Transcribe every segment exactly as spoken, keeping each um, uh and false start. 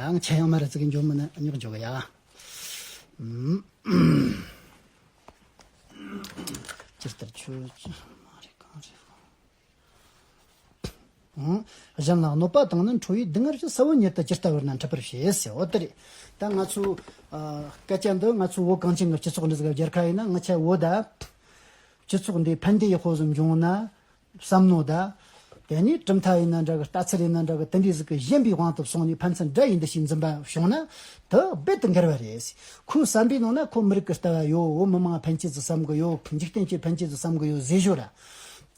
ཡང་ཆེ་ཡང་མ་རེད་ཙི་གི་འཇོམས་མི་ནི་རྙོག་འཇོག་གི་ཡ། ཨུམ། ཇི་ལྟར་ཆོས་ཀྱི་མ་རེད་གང་རེད། ཨང་། གཞན་ལ་གནོད་པ་བཏང་ན་ཁྲོ་བོས་སྡུག་བསྔལ་གྱི་ས་བོན་ཉིད་དུ་ཇི་ལྟ་བར་ན་འཁྲུད་པར་བྱེད་ཟེར། འོ་དེ་རེད། ད་ང་ཚོ་ཨ། སྐད་ཆ་འདི་ང་ཚོ་བོད་གངས་ཅན་གྱི་སྤྱི་ཚོགས་འདི་ཟིག་ག་སྦྱར་ཁ་ཡིན་ན། ང་ཆ་བོད་ད་སྤྱི་ཚོགས་འདི་ཕན་བདེ་ཡག་པོ་ཟིག་འབྱུང་ན་བསམ་ནོ་ད། དེ་ནས་གྲུབ་མཐའ་ཡིན་ན་འདྲ་གི། ལྟ་ཚུལ་ཡིན་ན་འདྲ་གི། དེ་འདྲའི་ཟིག་གི་གཞན་པའི་དབང་དུ་སོང་ནས་ཕན་ཚུན་དགྲ་ཡིན་འདི་ཞིག་འཛིན་པ་བྱུང་ན་དེ་རྦད་དེ་འགལ་བ་རེད། ཁོའི་བསམ་པའི་ནང་ན་ཁོ་མི་རིགས་ཀྱི་ལྟ་བ་ཡོད། འོ་མི་མང་ཕན་ཆེད་དུ་བསམ་གི་ཡོད། འཇིག་རྟེན་གྱི་ཕན་ཆེད་དུ་བསམ་གི་ཡོད་ཟེར་ཞོར་ར།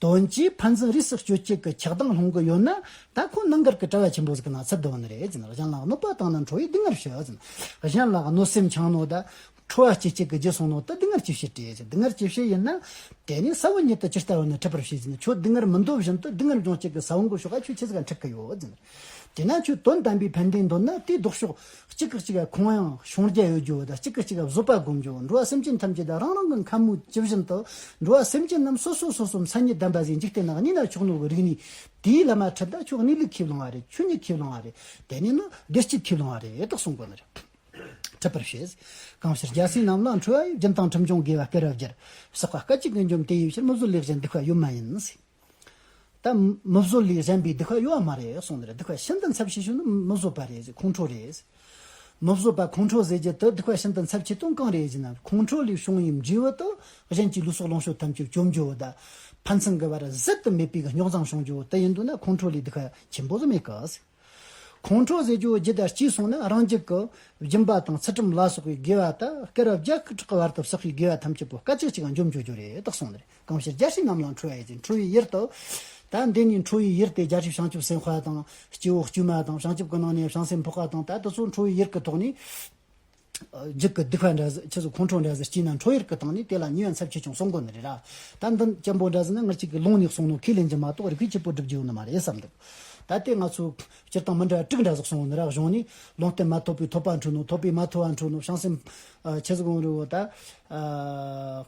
དོན་གྱིས་ཕན་ཚུན་རིས་སུ་གཅོད་བྱེད་ཀྱི་ཆགས་སྡང་སློང་གི་ཡོད་ན། ད་ཁོ་ནང་འགལ་གྱི་གྲྭ་བ་ཆེན་པོ་ཟིག་གི་ནང་ཚུད་འདུག་ནི་རེད་ཟེར། གཞན་ལ་གནོད་པ་བཏང་ན་ཁྲོ་བོས་སྡུག་བསྔལ་བྱེད་ཟེར། གཞན་ལ་གནོད་སེམས་འཆང་ནོ་ད། ཁྲོ་བ་སྐྱེད་བྱེད་ཀྱི་རྒྱུ་སོང་ནོ་ད་སྡུག་བསྔལ་གྱི་བྱེད་རེད་ཟེར། སྡུག་བསྔལ་གྱི་བྱེད་ཡིན་ན། དེ་ནས་ས་བོན་ཉིད་དུ་ཇི་ལྟ་བར་ན་འཁྲུད་པར་བྱེད་ཟེར་ནས། ཁྱོད་སྡུག་བསྔལ་མི་འདོད་བཞིན་དུ་སྡུག་བསྔལ་འབྱུང་བྱེད་ཀྱི་ས་བོན་གྱི་ཕྱོགས་ཁ་ཁྱོད་ཆི་ཟིག་ག་འཁྲུད་གི་ཡོད་ཟེར། དེས་ན་ཁྱོད་དོན་དམ་པའི་ཕན་བདེ་འདོད་ན་དེའི་ལྡོག་ཕྱོགས། གཅིག་གིས་གཅིག་ག་ཁོང་ཡངས་ཤོང་རྒྱུ་ཡོད་རྒྱུ་བོ་དང་། གཅིག་གིས་གཅིག་ག་བཟོད་པ་སྒོམ་རྒྱུ་བོ། འགྲོ་བ་སེམས་ཅན་ཐམས་ཅད་དང་རང་རང་གི་ཁམས་མོ་ཇི་བཞིན་དུ། འགྲོ་བ་སེམས་ཅན་རྣམས་སོ་སོ་སོ་སོའི་མཚན་ཉིད་ལྡན་པ་ཟིག་འཇིག་རྟེན་ན་གནས་ན་ཆོག་ནོ་གི་རིགས་ནི། དེའི་ལམ་མ་ཁྲིད་ད་ཁྱོད་གནས་ལུགས་ཁས་བླངས་པ་རེད། ཆོས་ཉིད་ཁས་བླངས་པ་རེད། དེ་ནས་ནི་བདེ་སྐྱིད་ཁས་བླངས་པ་རེད་དག་གསུང་གོ་ནི་རེད། འཁྲུད་པར་བྱེད། གང་ཕྱིར་རྒྱལ་སྲས་རྣམས་ལ་འཁྲུལ་པ་ཡིས། རྒྱུན་དང་ཁྲིམས་སྦྱོང་དགེ་བ་སྐལ་བ་བསྒྱུར། བསགས་པ་སྐད་ཅིག་གིས་འཇོམས་དེ་ཡི་ཕྱིར། མི་བཟོད་ལས་གཞན་སྡིག་པ་ཡོད་མ་ཡིན་ཟེར། ད་མི་བཟོད་ལས་གཞན་པའི་སྡིག་པ་ཡོད་མ་རེད་གསུངས་ནི་རེད། སྡིག་པ་ཤིན་ཏུ་ཚབས་ཆེ་ཤོས་ནི་མི་བཟོད་པ་རེད་ཟེར། ཁོང་ཁྲོ་རེད་ཟེར། མི་བཟོད་པ་ཁོང་ཁྲོ་ཟེར་རྒྱུ་དེ་སྡིག་པ་ཤིན་ཏུ་ཚབས་ཆེ་དོན་གང་རེད་ཟེར་ན། ཁོང་ཁྲོ་ལས་བྱུང་བའི་འབྲས་བུ་དེ་གཞན་གྱི་ལུས་སྲོག་ལོངས་སྤྱོད་ཐམས་ཅད་བཅོམ་རྒྱུ་བོ་དང་། ཕན་ཚུན་གི་བར་ཟད་དུ་མེད་པའི་རྙོག་འཛིང་བྱུང་རྒྱུ་བོ་དེ་ཡིན་དུས་ན། ཁོང་ཁྲོ་ལས་སྡིག་པ་ཆེན་པོ་ཟིག་མེད་གི་ཟེར། ཁོང་ཁྲོ་ཟེར་རྒྱུ་བོ་རྒྱུད་དང་གཅིག་སོང་ན། རང་རྒྱུད་ཀྱི་སྦྱིན་པ་དང་ཚུལ་ཁྲིམས་ལ་སོགས་པའི་དགེ་བ་དང་། སྐལ་བ་བརྒྱ་དྲུག་གི་བར་དུ་བསགས་པའི་དགེ་བ་ཐམས་ཅད་པོ་སྐད་ཅིག་གཅིག་ག་འཇོམས་འཇོག་རྒྱུ་རེད་དག་གསུངས་ནི་རེད། གང་ཕྱིར་རྒྱལ་སྲས་རྣམས་ལ་འཁྲུལ་པ་ཡིས་ཟེར། འཁྲུལ་པའི་ཡུལ་དུ། ད་འདི་ནས་འཁྲུལ་པའི་ཡུལ་དེ་རྒྱལ་སྲས་བྱང་ཆུབ་སེམས་དཔའ་དང་། སྐྱེ་བོ་དཀྱུས་མ་དང་། བྱང་ཆུབ་ཀྱི་ནང་ནས་བྱང་སེམས་འཕགས་པ་དང་། ད་དེ་ཚོ་འཁྲུལ་པའི་ཡུལ་གྱི་ཐོག་ནས། རྒྱུད་ཀྱི་སྡིག་པ་འདྲ་ཟིག་ཁྱེད་ཚོ་ཁོང་ཁྲོ་འདྲ་ཟིག་སྐྱེས་ན། འཁྲུལ་པའི་ཡུལ་གྱི་སྟེང་ནས་དེ་ལ་ཉེས་པ་ཚབས་ཆེ་ཆུང་གསུང་གོ་ནི་རེད་ར། ད་འདི་སྐྱེན་པོ་འདྲ་ཟིག་ན་ངར་གཅིག་གི་ལུང་ནས་གསུངས་ནོ་ཁས་ལེན་རྒྱུ་མ་གཏོགས་རིགས་པས་ཁྱད་པར་སྒྲུབ་རྒྱུ་ཡོད་ནི་མ་རེད་བསམ་འདུག་ད་དེ་ང་ཚོ་སྤྱིར་བཏང་མི་འདྲ་དྲུག་འདྲ་ཟིག་གསུངས་ནི་ར། གཞུང་ནས་ལུང་བསྟན་མ་ཐོབ་པའི་ཐོབ་པ་འཁྲུལ་ནོ། ཐོབ་པའི་མ་ཐོབ་པ་འཁྲུལ་ནོ། བྱང་སེམས་ཆི་ཟིག་འོང་རུ་བོ་ད། ཨ།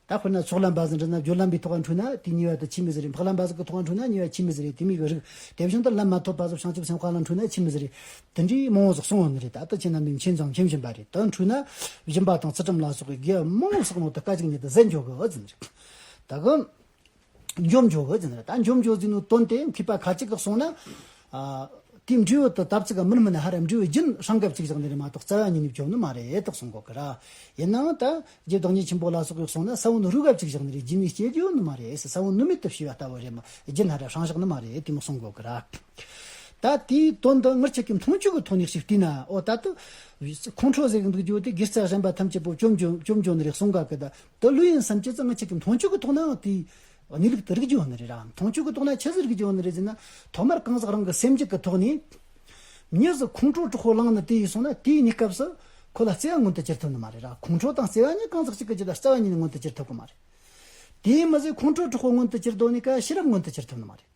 ད་དཔེར་ན་ཚོགས་ལམ་པ་ཟིག་འདྲ་ན། སྦྱོར་ལམ་པའི་ཐོག་འཁྲུལ་ན་དེའི་ཉེས་པ་དེ་ཆི་མོ་ཟིག་རེད། འཕགས་ལམ་པ་ཟིག་གི་ཐོག་འཁྲུལ་ན་ཉེས་པ་ཆི་མོ་ཟིག་རེད། དེ་མོ་གི་རིགས། དེ་བཞིན་དུ་ལམ་མ་ཐོབ་པ་ཟིག་བྱང་ཆུབ་སེམས་དཔའ་ལ་འཁྲུལ་ན་ཆི་མོ་ཟིག་རེད། དེ་འདྲའི་མང་བོ་ཟིག་གསུངས་ཡོད་ནི་རེད། ད་ལྟ་ཁྱེད་རྣམ་པས་མཁྱེན་ཙང་མཁྱེན་བཞིན་པ་རེད། དེ་འཁྲུལ་ན་སྦྱིན་པ་དང་ཚུལ་ཁྲིམས་ལ་སོགས་པའི་དགེ་བ་མང་བོ་བསགས་ནོ་དེ་སྐད་ཅིག་ཉིད་དུ་ཟད་འགྱོ་གི་ཟེར་ནི་རེད། ད་གི་འཇོམས་འགྱོ་གི་ཟེར་ནི་རེད། ད་འཇོམས་འགྱོ་ཟེར་ནོ་དོན་དེ་མཁས་པ་ཁ་ཅིག་གིས་གསུངས་ན། ཨ། དེའི་འབྲས་བུ་དེ་ད་ཙིག་ག་མིར་མི་ནི་ཧ་ར། འབྲས་བུ་རྒྱུན་སྲང་གབ་ཅིག་བཞག་ནི་རེད་མ་གཏོགས་རྩ་བ་ཉིད་ནས་བཅོམ་ནི་མ་རེད་དག་གསུང་གོ་གི་ར། ཡིན་ནའང་ད་རྗེ་བདག་ཉིད་ཆེན་པོ་ལ་སོགས་ཀྱིས་གསུངས་ན། ས་བོན་རུལ་གབ་ཅིག་བཞག་ནི་རེད། རྒྱུན་ནས་སྐྱེ་རྒྱུ་ཡོད་ནི་མ་རེད། ས་བོན་ནུབ་མེད་དུ་ཕྱེ་བ་ལྟ་བུ་རེད་མ། རྒྱུན་ཧ་ར་སྲང་བཞག་ནི་མ་རེད། དེ་མོ་གསུང་གོ་གི་ར། ད་དེའི་དོན་འདི་ངར་ཆ་གི་མཐོང་ཆོས་ཀྱི་ཐོག་ནས་ཞིག་བལྟས་ན། ཨོ་ད་དུ་ཁོང་ཁྲོ་ཟེར་གི་འདུག་རྒྱུ་དེ་དགེ་རྩ་གཞན་པ་ཐམས་ཅད་པོ་བཅོམ་འགྱོ་བཅོམ་འགྱོ་ནི་རེད་གསུང་ག་གི། ད་དུ་ལུས་ཡིན་བསམ་ཅི་ཙི་ངར་ཆ་གི་མཐོང་ཆོས་ཀྱི་ཐོག་ནའང་དེའི་གནས་ལུགས་དེ་རིག་རྒྱུ་ཡོད་ནི་རེད་ར། མཐོང་ཆོས་ཀྱི་ཐོག་ན་ཆི་ཟིག་རིག་རྒྱུ་ཡོད་ནི་རེད་ཟེར་ན། ཐོག་མར་གང་ཟག་རང་གི་སེམས་རྒྱུད་ཀྱི་ཐོག་ནས་མྱི་ཟིག་ཁོང་ཁྲོ་དྲག་པོ་ལངས་ནས་དེ་ཡིས་སོང་ན། དེའི་གནས་སྐབས་སུ་ཁོ་ལ་བརྩེ་བ་མངོན་དུ་གྱུར་ཐུབ་ནི་མ་རེད་ར། ཁོང་ཁྲོ་དང་བརྩེ་བ་གཉིས་གང་ཟག་གཅིག་གི་རྒྱུད་ལ་རྩ་བ་ཉིད་ནས་མངོན་དུ་གྱུར་ཐུབ་གི་མ་རེད། དེའི་མི་ཟིག་ཁོང་ཁྲོ་དྲག་པོ་མངོན་དུ་གྱུར་དོ་ནི་ཀ་ཤེས་རབ་མངོན་དུ་གྱུར་ཐུབ་ནི་མ་རེད།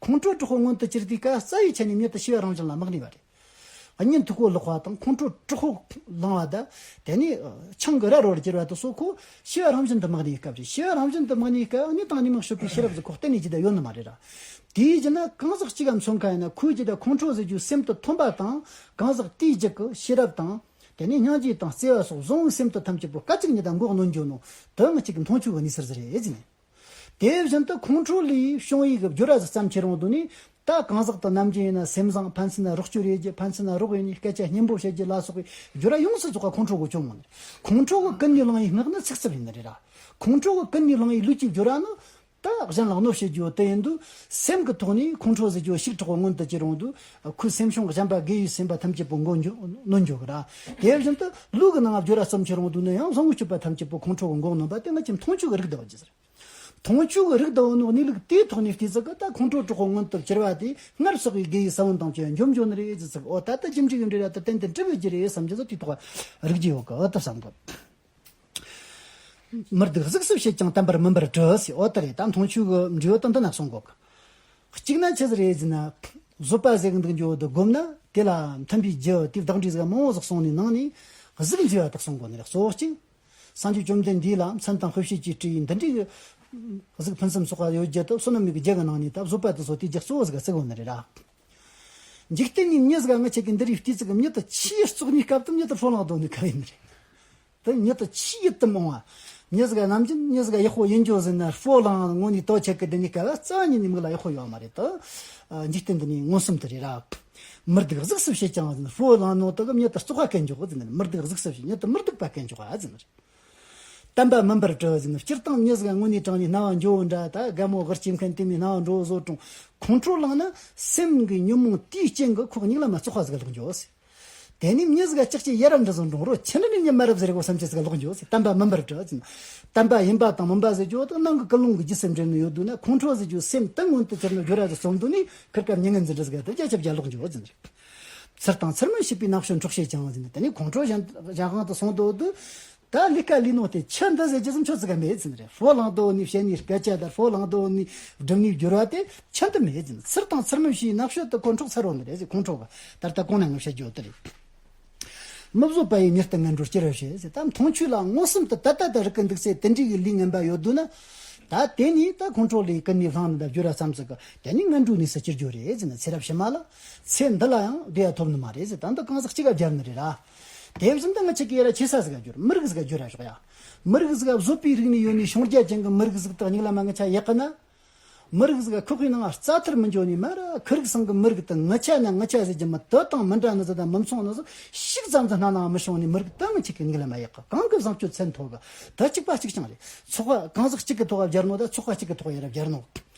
ཁོང་ཁྲོ་དྲག་པོ་མངོན་དུ་གྱུར་དུས་ཀ་རྩ་བའི་ཆ་ནས་མྱི་དེ་ཤེས་པ་རང་བཞིན་ལ་མི་གནས་པ་རེད། གཉིད་མཐུག་པོ་ལོག་པ་དང་ཁོང་ཁྲོ་དྲག་པོ་ལངས་པ་དང་། དེ་ནས་ཆང་གི་ར་རོར་གྱུར་བ་དེ་སོགས་ཁོ་ཤེས་པ་རང་བཞིན་དུ་མི་གནས་སྐབས་རེད། ཤེས་པ་རང་བཞིན་དུ་མི་གནས་སྐབས་གཉིད་དང་ཉི་མ་ཤོར་བའི་ཤེས་རབ་ཟིག་ཁོ་གཏན་ནས་ཅི་ད་ཡོད་ནི་མ་རེད་ར། དེའི་རྒྱུད་ན་གང་ཟག་གཅིག་ག་མཚོན་ཁ་ཡིན་ན། ཁོའི་རྒྱུད་ད་ཁོང་ཁྲོ་ཟེར་རྒྱུའི་སེམས་དེ་ཐོན་པ་དང་། གང་ཟག་དེའི་རྒྱུད་ཀྱི་ཤེས་རབ་དང་། དེ་ནས་སྙིང་རྗེ་དང་བརྩེ་བ་སོགས་བཟང་བོའི་སེམས་དེ་ཐམས་ཅད་པོ་སྐད་ཅིག་ཉིད་དུ་འགོག་ནོན་འགྱོ་ནོ་དེ་ངར་ཆ་གི་མཐོང་ཆོས་ཀྱི་གནས་ཚུལ་ཟིག་རེད་ཟེར་ནས། དེ་བཞིན་དུ་ཁོང་ཁྲོ་ལས་བྱུང་བའི་གི་སྦྱོར་བ་ཟིག་བརྩམས་ཁྱེར་འོང་དུས་ནི། ད་གང་ཟག་དེ་ནམ་རྒྱུན་ཡིན་ན་སེམས་བཟང་། ཕན་ཚུན་ན་རོགས་སྐྱོར་ཡེད་རྒྱུ། ཕན་ཚུན་ན་རོགས་ཡེད་ནས་སྐད་ཆ་སྙན་པོ་བཤད་རྒྱུ་ལ་སོགས་པའི་སྦྱོར་བ་ཡོངས་སུ་རྫོགས་པ་ཁོང་ཁྲོ་གིས་བཅོམ་འོང་ནི། ཁོང་ཁྲོ་གིས་ཀུན་ནས་བསླངས་པའི་སྔགས་ནི་ཚིག་རྩུབ་ཡིན་ནི་རེད་ར། ཁོང་ཁྲོ་གིས་ཀུན་ནས་བསླངས་པའི་ལུས་ཀྱི་སྦྱོར་བ་ནི། ད་གཞན་ལ་གནོད་བྱེད་རྒྱུ་དེ་ཡིན་དུས། སེམས་ཀྱི་ཐོག་ནས་ཁོང་ཁྲོ་ཟེར་རྒྱུ་ཞིག་དྲག་པོ་མངོན་དུ་གྱུར་འོང་དུས། ཁོའི་སེམས་བྱུང་གཞན་པ་དགེ་བའི་སེམས་པ་ཐམས་ཅད་པོ་འགོག་འགྱོ་ནོན་འགྱོ་གི་ར། དེ་བཞིན་དུ་ལུས་ཀྱི་ནང་སྦྱོར་བ་རྩོམ་ཁྱེར་འོང་དུས་ནི་ཡང་བཟང་པོའི་སྤྱོད་པ་ཐམས་ཅད་པོ་ཁོང་ཁྲོ་གིས་འགོག་ནོན་པ་དེ་ངར་ཆ་མཐོང་ཆོས་ཀྱི་རིགས་ལྡན་པ་ཟེར། མཐོང་ཆོས་ཀྱི་རིགས་ལྡན་ནོ་གནས་ལུགས་དེའི་ཐོག་ནས་བལྟས་ཚེ་གི། ད་ཁོང་ཁྲོ་དྲག་པོ་མངོན་དུ་གྱུར་པ་དེ་སྔར་བསགས་པའི་དགེ་བའི་ས་བོན་དང་བཅས་འཇོམས་འགྱོ་ནི་རེད་ཟེར་ཚེ་གི། ཨོ་ད་ལྟ་ཅི་འདྲ་གི་འབྲས་བུ་དེ་ཏན་ཏན་འགྲུབ་པའི་རྒྱུ་རེད་བསམ་རྒྱུ་ཟིག་དེའི་ཐོག་རིག་རྒྱུ་ཡོད་གི། ཨོ་ད་བསམ་གི། མི་སྡུག་གཟུགས་སུ་བྱེད་ཀྱང་བསྟན་པར་མིན་པར་བཀྲི་ཟེར། ཨོ་ད་རེད། ད་མཐོང་ཆོས་ཀྱི་འབྲས་བུ་དེ་འདི་ན་གསུང་གོ་གི། གཅིག་ན་ཆི་ཟིག་རེད་ཟེར་ན། བཟོད་པ་ཟེར་གི་འདུག་རྒྱུ་དེ་བསྒོམས་ན་དེ་ལ་མཐུན་པའི་རྒྱུ་དེའི་བདག་འབྲས་ཟིག་མང་བོ་ཟིག་གསུངས་ནས། ནང་ནས་གཟུགས་མཛེས་པ་དག་གསུང་གོ་ནི་རེད། གཙོ་བོ་གཅིག། སངས་རྒྱས་བཅོམ་ལྡན་འདས་ལ་མཚན་དང་དཔེ་བྱད་ཀྱིས་སྤྲས་པའི་འདི་འདྲའི་གཟུགས་ཕུན་སུམ་ཚོགས་པ་ཡོད་རྒྱུ་དེ། བསོད་ནམས་ཀྱི་རྒྱུ་གི་ནང་ནས་ད་བཟོད་པ་དེ་ཚོ་དེའི་རྒྱུ་གཙོ་བོ་ཟིག་ག་བརྩི་གོ་ནི་རེད་ར། འཇིག་རྟེན་ནས་མྱི་ཟིག་ང་ཆེ་གི་འདི་རིགས་བལྟས་ཚིག་གི་མྱི་དེ་ཆི་ཡི་བཙོག་ནི་སྐབས་དུ་མྱི་དེ་ཕོ་ལང་དོ་ནི་ག་ཡིན་རེད། དེ་མྱི་དེ་ཆི་ཡི་དུ་མོང་བ། མྱི་ཟིག་ནམ་རྒྱུན་མྱི་ཟིག་ཡག་པོ་ཡིན་རྒྱུ་ཟིན་ན་ཕོ་ལང་ངོ་ནི་དོ་ཆེ་གི་འདི་ནི་ག་ལ་རྩ་ཉིད་ནི་མིག་ལ་ཡག་པོ་ཡོད་མ་རེད་དེ། འཇིག་རྟེན་འདི་ནི་མངོན་སུམ་དུ་རེད་ར། མི་སྡུག་གཟུགས་སུ་བྱེད་ཀྱང་ཟིན་ཕོ་ལང་ནོ་དེ་གི་མྱི་དེ་བཙོག་པ་གན་འཇོག་ཟིན་མི་སྡུག་གཟུགས་སུ་བྱེད་མྱི་དེ་མི་སྡུག་པ་གན་འཇོག་ཟིན་རེད། བསྟན་པ་མིན་པར་བཀྲི་ཟིན་སྤྱིར་བཏང་མྱི་ཟིག་དངོས་གནས་དྲང་ནས་སྣང་བ་འགྱོ་འདྲ་ད་དགའ་མོ་དགར་སྐྱེ་མཁན་དེ་མོའི་སྣང་བ་འགྲོ་བཟོ་དྲུང་ཁོང་ཁྲོ་ལངས་ན་སེམས་ཀྱི་ཉོན་མོངས་དེའི་རྐྱེན་གྱིས་ཁོག་སྙིང་ལ་མ་བཙོག་པ་ཟིག་ལོག་འགྱོ་ཟེར། དེ་ནས་མྱི་ཟིག་ལྕགས་ཀྱི་ཡ་རབས་འདྲ་བཟོ་འགྲོ་རོ་ཁྱི་འདྲ་ནས་མྱི་མ་རབས་ཟེར་གོ་བསམ་ཅི་ཟིག་ལོག་འགྱོ་ཟེར། བསྟན་པ་མིན་པར་བཀྲི་ཟིན། བསྟན་པ་ཡིན་པ་དང་མིན་པ་ཟེར་རྒྱུ་དང་ནང་གི་ཀུན་སློང་གི་རྒྱུ་སེམས་འབྲེལ་ནི་ཡོད་དུས་ན་ཁོང་ཁྲོ་ཟེར་རྒྱུ་སེམས་དུ་མངོན་དུ་གྱུར་ནི་སྦྱོར་བ་ཟིག་སོང་དུས་ནས་ཁིར་ཀ་མྱི་ངན་འཛིན་གྲྭ་ཟིག་དེ་རྒྱ་ཁྱབ་རྒྱ་ལོག་འགྱོ་ཟིན། ཚུལ་དང་ཚུལ་མིན་ཤེས་པའི་ནག་ཕྱོགས་འཕྲོག་བྱེད་ཀྱང་ཟིན། དེ་ནས་ཁོང་ཁྲོ་གཞན་གཞན་དབང་དུ་སོང་དུས་དུས། ད་ལི་ཀ་ལི་ནོ་དེ་ཆི་འདི་ཟེར་རྒྱུ་ཟིན་ཆོ་ཙི་ག་མེད་ཟིན་རེད། ཕོ་ལང་དོ་ནི་བཤད་ནི་སྐད་ཆ་དང་ཕོ་ལང་དོ་ནི་སྒྲུབ་ནི་སྦྱོར་བ་དེ་ཆི་འདི་མེད་ཟིན། ཚུལ་དང་ཚུལ་མིན་ཤེས་ནག་ཕྱོགས་དུ་ཁོ་འཕྲོག་ཚར་རོ་ནི་རེད་ཟེར། ཁོང་ཁྲོ་ག་ད་ལྟ་གོང་ན་ངས་བཤད་རྒྱུ་དེ་རེད། མི་བཟོད་པ་ཡི་མྱུར་དུ་ངན་འགྲོར་སྐྱེ་ར་བྱེད་ཟེར། ད་མཐོང་ཆོས་ལ་མངོན་སུམ་དུ་ད་ལྟ་ད་རིག་གི་འདུག་ཚེ་དེ་འདྲའི་གི་ལུས་ངན་པ་ཡོད་དུས་ན། ད་དེ་ནི་ད་ཁོང་ཁྲོ་ལས་ཀུན་ནས་བསླངས་ནི་ད་སྦྱོར་བ་ཙམ་ཟིག་གི་དེ་ནི་ངན་འགྲོའི་གནས་སུ་སྐྱེ་རྒྱུ་རེད་ཟེར་ན། ཚེ་རབས་ཕྱི་མ་ལ་ཚེ་འདི་ལ་ཡང་བདེ་བ་ཐོབ་ནི་མ་རེད་ཟེར། ད་འདི་གང་ཟག་གཅིག་ག་སྦྱར་ནི་རེད་ར། དེ་བཞིན་དུ་ང་ཆེ་གེ་ར་ཆེ་ས་ཟིག་ག་སྦྱོར། མི་རིགས་ཟིག་ག་སྦྱོར་ར་ཞོག་ཡ། མི་རིགས་ཟིག་ག་བཟོད་པའི་རིག་ནས་ཡོད་ནི་བྱུང་རྒྱ་ཅན་གི་མི་རིགས་ཟིག་དག་སྙིགས་ལ་མ་ངི་ཆ་ཡག་གི་ན། མི་རིགས་ཟིག་ག་ཁོག་གི་ནང་རྩ་ཐུར་མི་འཇོག་ནི་མ་ར། ཁུ་རིགས་སང་གི་མི་རིགས་དང་ངི་ཆ་ན་ངི་ཆ་ཟེར་རྒྱུ་མི་དེ་དང་མི་འདྲ་ནི་ཟིག་དང་མི་མཚུངས་ནི་ཟིག་ཞིག་ཙམ་དུ་སྣང་ནའང་མི་བྱུང་ནི་མི་རིགས་དེ་ངི་ཆེ་གེ་སྙིགས་ལ་མ་ཡག་གི། གང་གི་བཟང་སྤྱོད་ཚད་མཐོ་གི། དེ་གཅིག་པ་གཅིག་རྐྱང་རེད། ཚོགས་པ་གང་ཟག་གཅིག་གི་ཐོག་ག་སྦྱར་ནོ་ད་ཚོགས་པ་གཅིག་གི་ཐོག་ཡ་ར་སྦྱར་ནོ།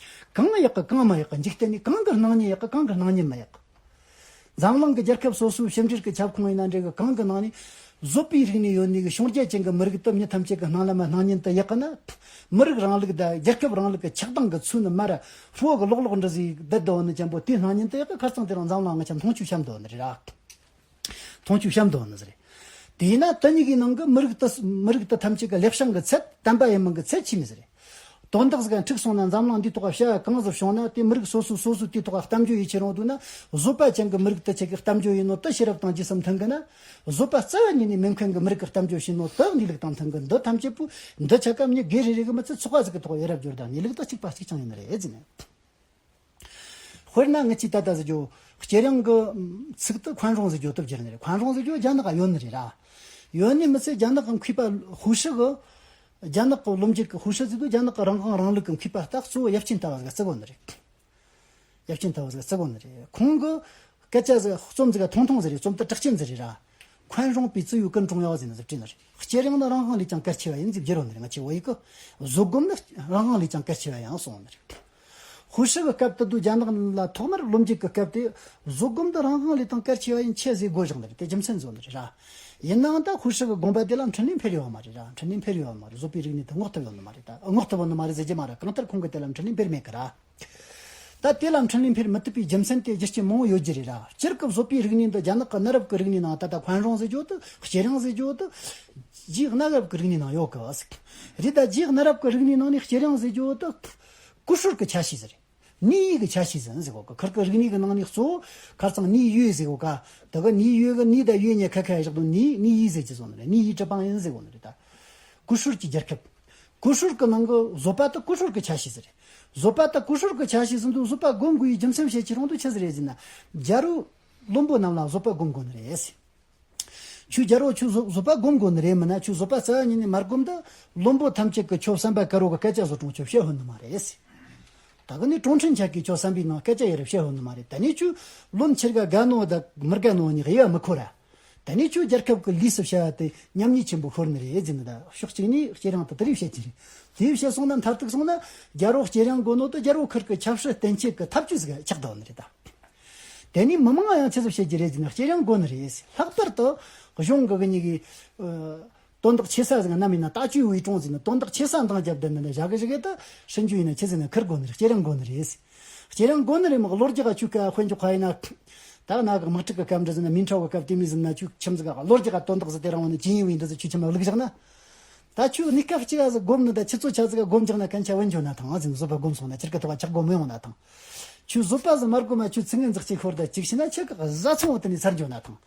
གང་ཡག་གི་གང་མ་ཡག་གི། འཇིག་རྟེན་ནི་གང་གི་སྣང་བརྙན་ཡག་གི་གང་གི་སྣང་བརྙན་མ་ཡག་གི། འཛམ་གླིང་གི་རྒྱལ་ཁབ་སོ་སོའི་ཕྱི་འབྲེལ་གྱི་ཁྱབ་ཁོངས་ཡིན་ན་འདྲ་གི་གང་གི་ནང་ནས་བཟོད་པའི་རིག་ནས་ཡོད་ནི་གི་བྱུང་རྒྱལ་ཅན་གྱི་མི་རིགས་དེ་མྱི་ཐམས་ཅད་ཀྱི་སྣང་ལམ་སྣང་བརྙན་དུ་ཡག་གི་ན། མི་རིགས་རིང་ལུགས་དང་རྒྱལ་ཁབ་རིང་ལུགས་ཀྱི་ཆགས་སྡང་གི་ཚུལ་ནི་མ་ར་ཕོ་གི་ལོག་ལོག་འདྲ་ཟིག་བསྡད་དོ་ནི་ཅན་པོ་དེའི་སྣང་བརྙན་དུ་ཡག་གི། ཁར་ཚང་དེ་རང་འཛམ་གླིང་ང་ཆ་མཐོང་ཆོས་བཤམས་དོ་ནི་རེད་ར། མཐོང་ཆོས་བཤམས་དོ་ནི་ཟེར། དེས་ན་དེ་གཉིས་ཀྱི་ནང་གི་མི་རིགས་དེ་མི་རིགས་དེ་ཐམས་ཅད་ཀྱི་ལེགས་བྱང་གི་ཚད་དམ་པ་ཡིན་མིན་གྱི་ཚད་ཆི་མི་ཟེར། དོན་དག་ཟིག་འཁྲུག་སོང་ན་འཛམ་གླིང་འདིའི་ཐོག་བྱ་བ་གང་ཟིག་བྱུང་ན་དེ་མི་རིགས་སོ་སོས་སོ་སོའི་དེའི་ཐོག་གཏམ་བརྗོད་ཡེད་ཆེ་རུང་དུས་ན། བཟོད་པ་ཅན་གྱི་མི་རིགས་དེ་ཆེ་གི་གཏམ་བརྗོད་ཡིན་ནོ་དེ་ཤེས་རབ་དང་རྗེས་སུ་མཐུན་གི་ན། བཟོད་པ་རྩ་བ་ཉིད་ནས་མེད་མཁན་གྱི་མི་རིགས་ཀྱི་གཏམ་བརྗོད་བྱས་ནོ་དེ་གནས་ལུགས་དང་མཐུན་གི། འདི་ཐམས་ཅད་པོ་འདི་ཆ་ཀ་མྱི་སྒེར་རེ་རེ་གི་མི་ཚེ་ཚོགས་པ་ཟིག་གི་ཐོག་ཡ་རབས་སྦྱོར་དང་གནས་ལུགས་དང་གཅིག་པ་གཅིག་རྐྱང་ཡིན་ནི་རེད་ཟེར་ནས། དཔེར་ན་ངི་ཆེ་ད་ལྟ་ཟེར་རྒྱུ། ཁྱེད་རང་གི་ཚིག་ཏུ་འཁོན་སློང་ཟེར་རྒྱུ་དུ་བསྒྱུར་ནི་རེད། འཁོན་སློང་ཟེར་རྒྱུ་རྒྱ་ནག་ག་ཡོད་ནི་རེད་ར། ཡོད་ནི་མི་ཚད་རྒྱ་ནག་གི་མཁས་པ་ཧུ་ཧྲི་གི། རྒྱ་ནག་གི་བློ་འབྱེད་ཀྱི་ཧུ་ཧྲི་ཟེར་དུས་རྒྱ་ནག་གི་རང་དབང་རིང་ལུགས་ཀྱི་མཁས་པ་ད་གཙོ་བོ་ཡབ་ཆེན་ལྟ་བ་ཟིག་བརྩི་གོ་ནི་རེད། ཡབ་ཆེན་ལྟ་བ་ཟིག་བརྩི་གོ་ནི་རེད། ཁོང་གི་སྐད་ཆ་ཟིག་རྩོམ་ཟིག་ཐུང་ཐུང་ཟིག་རེད། རྩོམ་དུ་གྲགས་ཅན་ཟིག་རེད་ར། 宽容比自由更重要ཟེར་ནས་ཟིག་བྲིས་ནི་རེད། བསྐྱེད་རིམ་ནི་རང་དབང་ལས་ཀྱང་གལ་ཆེ་བ་ཡིན་ཟིག་བརྗོད་རོགས་ནི་རེད། ང་ཆེ་བོད་ཡིག་གི་བཟོད་སྒོམ་ནི་རང་དབང་ལས་ཀྱང་གལ་ཆེ་བ་ཡང་གསུངས་ནི་རེད། ཧུ་ཧྲི་གི་སྐབས་དུ་དུ་རྒྱ་ནག་ལ་ཐོག་མར་བློ་འབྱེད་ཀྱི་སྐབས་དེ་བཟོད་སྒོམ་འདི་རང་དབང་ལས་དང་གལ་ཆེ་བ་ཡིན་ཆེ་ཟེར་དགོས་བཞག་ནི་རེད། དེ་རྒྱུ་མཚན་བཟོ་ནི་རེད་ར། ཡིན་ནའང་ད་ཧུ་ཧྲི་གི་དགོངས་པ་དེ་ལ་འཕྲིན་ལས་འཕེར་ཡོད་མ་རེད་ར། འཕྲིན་ལས་འཕེར་ཡོད་མ་རེད། བཟོད་པའི་རིག་གནས་དེ་སྔོག་ཐུབ་ཡོད་ནི་མ་རེད། ད་སྔོག་ཐུབ་ཡོད་ནི་མ་རེད་ཟེར་གྱི་མ་རེད། གང་ལྟར་ཁོང་གི་དེ་ལ་འཕྲིན་ལས་འཕེར་མེད་གི་ར། ད་དེ་ལ་འཕྲིན་ལས་འཕེར་མི་ཐུབ་པའི་རྒྱུ་མཚན་དེ་རྒྱུ་རྐྱེན་མང་བོ་ཡོད་རྒྱུ་རེད་ར། སྤྱིར་གི་བཟོད་པའི་རིག་གནས་འདི་རྒྱ་ནག་གི་གནའ་རབས་ཀྱི་རིག་གནས་ནང་ད་ལྟ་འཁོན་སློང་ཟེར་རྒྱུ་དེ་བསྐྱེད་རིམ་ཟེར་རྒྱུ་དེ་རྗེས་གནའ་རབས་ཀྱི་རིག་གནས་ནང་ཡོད་གི་ཟེར། རེད། ད་རྗེས་གནའ་རབས་ཀྱི་རིག་གནས་ནང་ནས་བསྐྱེད་རིམ་ཟེར་རྒྱུ་དེ་ཀུ་ཧྲུལ་གྱི་ཆ་ཤས་ཟེར། ནི་ཡི་གི་ཆ་ཤས་ཟིན་ཟེར་གོ་གི། ཁིར་གི་རིག་གནས་ཀྱི་ནང་ནས་གཙོ་བོ་ཁ་རྩང་ནི་ཡོད་ཟེར་གོ་ག། ད་གི་ནི་ཡོད་གི་ནི་ད་ཡོད་ཉེ་ཁ་ཁ་བཞག་དུ་ནི་ནི་ཡི་ཟེར་གྱི་བཟོ་ནི་རེད། ནི་ཡི་གྲུབ་པ་ཡིན་ཟེར་གོ་ནི་རེད། ད་ཀུ་ཧྲུལ་གྱི་རྒྱལ་ཁབ། ཀུ་ཧྲུལ་གྱི་ནང་གི་བཟོད་པ་དེ་ཀུ་ཧྲུལ་གྱི་ཆ་ཤས་ཟེར་རེད། བཟོད་པ་དེ་ཀུ་ཧྲུལ་གྱི་ཆ་ཤས་ཟིན་དུས་བཟོད་པ་སྒོམ་དགོས་པའི་རྒྱུ་མཚན་བཤད་ཀྱི་རུང་དུ་ཆི་ཟིག་རེད་ཟེར་ན། རྒྱལ་པོ་བློན་པོ་རྣམས་ལ་བཟོད་པ་སྒོམ་དགོས་ནི་རེད་ཟེར། ཁྱོད་རྒྱལ་པོ་ཁྱོད་བཟོད་བཟོད་པ་སྒོམ་དགོས་ནི་རེད། མིན་ན་ཁྱོད་བཟོད་པ་རྩ་བ་ཉིད་ནས་མ་སྒོམ་ད། བློན་པོ་ཐམས་ཅད་ཀྱིས་ཁྱོད་བསམ་པ་དཀར་པོ་གི་སྐད་ཆ་བཟོ་དྲུང་ཁྱོད་བཤད་ཧོན་ནི་མ་རེད། ད་གི་ནི་ཀྲུང་ཁྲན་ཆ་གིས་ཁྱོད་བསམ་པའི་ནང་སྐད་ཆ་ཡེ་རེ་བཤད་ཧོན་ནི་མ་རེད། ད་ནི་ཁྱོད་བློན་ཆེར་ག་དགའ་ནོ་ད་མི་དགའ་ནོ་ནི་དབྱེ་བ་མི་འཁོར་ར། ད་ནི་ཁྱོད་རྒྱལ་ཁབ་ཀྱི་ལུས་སུ་བྱ་བ་དེ་ཉམས་ཉེས་ཆེན་པོ་ཤོར་ནི་རེད་ཟེར་ནི། ད་ཕྱོགས་གཅིག་ནས་བསྐྱེད་རིམ་དེ་དེ་རིགས་བཤད་ཀྱི་རེད། དེ་བཤད་སོང་ན་མཐར་ཐུག་སོང་ན་རྒྱལ་པོ་བསྐྱེད་རིམ་དགོས་ནོ་དེ་རྒྱལ་པོ་ཁིར་གི་ཆབ་སྲིད་བསྟན་བཅོས་ཀྱི་ཐབས་ཇུས་ཟིག་ཆགས་བསྡད་ནི་རེད་ད། དེ་ནས་མི་མང་ཡང་ཆི་ཟིག་བཤད་ཀྱི་རེད་ཟེར་ན། བསྐྱེད་རིམ་དགོས་ནི་རེད། ལྷག་པར་དུ་གཞུང་གི་གི་ཉིད་ཀྱི་དོན་དག་ཆེ་ས་ཟིག་ནམ་ཡིན་ན་ལྟ་སྤྱོད་འོས་གྲོང་ཟེར་ན། དོན་དག་ཆེ་ས་འདང་རྒྱབ་བསྡད་ནི་ལ་བཞག་གི་བཞག་གི་ད་ཧྲིན་ཅུ་ཡིན་ན་ཆི་ཟེར་ན་ཁིར་དགོས་ནི་རེད། བསྐྱེད་རིམ་དགོས་ནི་རེད། བསྐྱེད་རིམ་དགོས་ནི་རེད་མོ། ལོ་རྒྱུས་ཀ་ཆུ་ཀ་དཔེ་འཇོག་ཁ་ཡིན་ན། ད་ན་གི་དམག་འཁྲུག་གི་སྐབས་འདྲ་ཟེར་ན། མིན་ཁྲའོ་གི་སྐབས་དེ་མོ་ཟེར་ན། ཆུ་ཁྱིམ་ཟིག་ག་ལོ་རྒྱུས་ཀ་དོན་དག་ཟིག་དེ་རང་བ་ནི་ཇིན་ཡིན་བའི་འདི་ཟིག་ཆུ་ཁྱིམ་ལ་བླུག་བཞག་ན། ད་ཁྱོད་གནས་སྐབས་གཅིག་ཨ་ཟིག་སྒོམ་ནི་ད་ཁྱི་ཚོ་ཆ་ཟིག་ག་སྒོམ་རྒྱག་ན་སྐད་ཆ་བུད་འགྱོ་ན་ཐང་ཨ་ཟིག་བཟོད་པ་སྒོམ་སོང་ན་ཁྱེར་གི་ཐོག་ཆག་སྒོམ་མི་ཡོང་ན་ཐང་། ཁྱོད་བཟོད་པ་ཟིག་མ་སྒོམ་མ་ཁྱོད་ཚིག་ངན་ཟིག་གཅིག་ཤོར་ད་གཅིག་ཤི་ན་ཁྱེད་གི་བཟའ་ཚང་བོ་དེ་ནས་ཚར་འགྱོ་ན་ཐང་།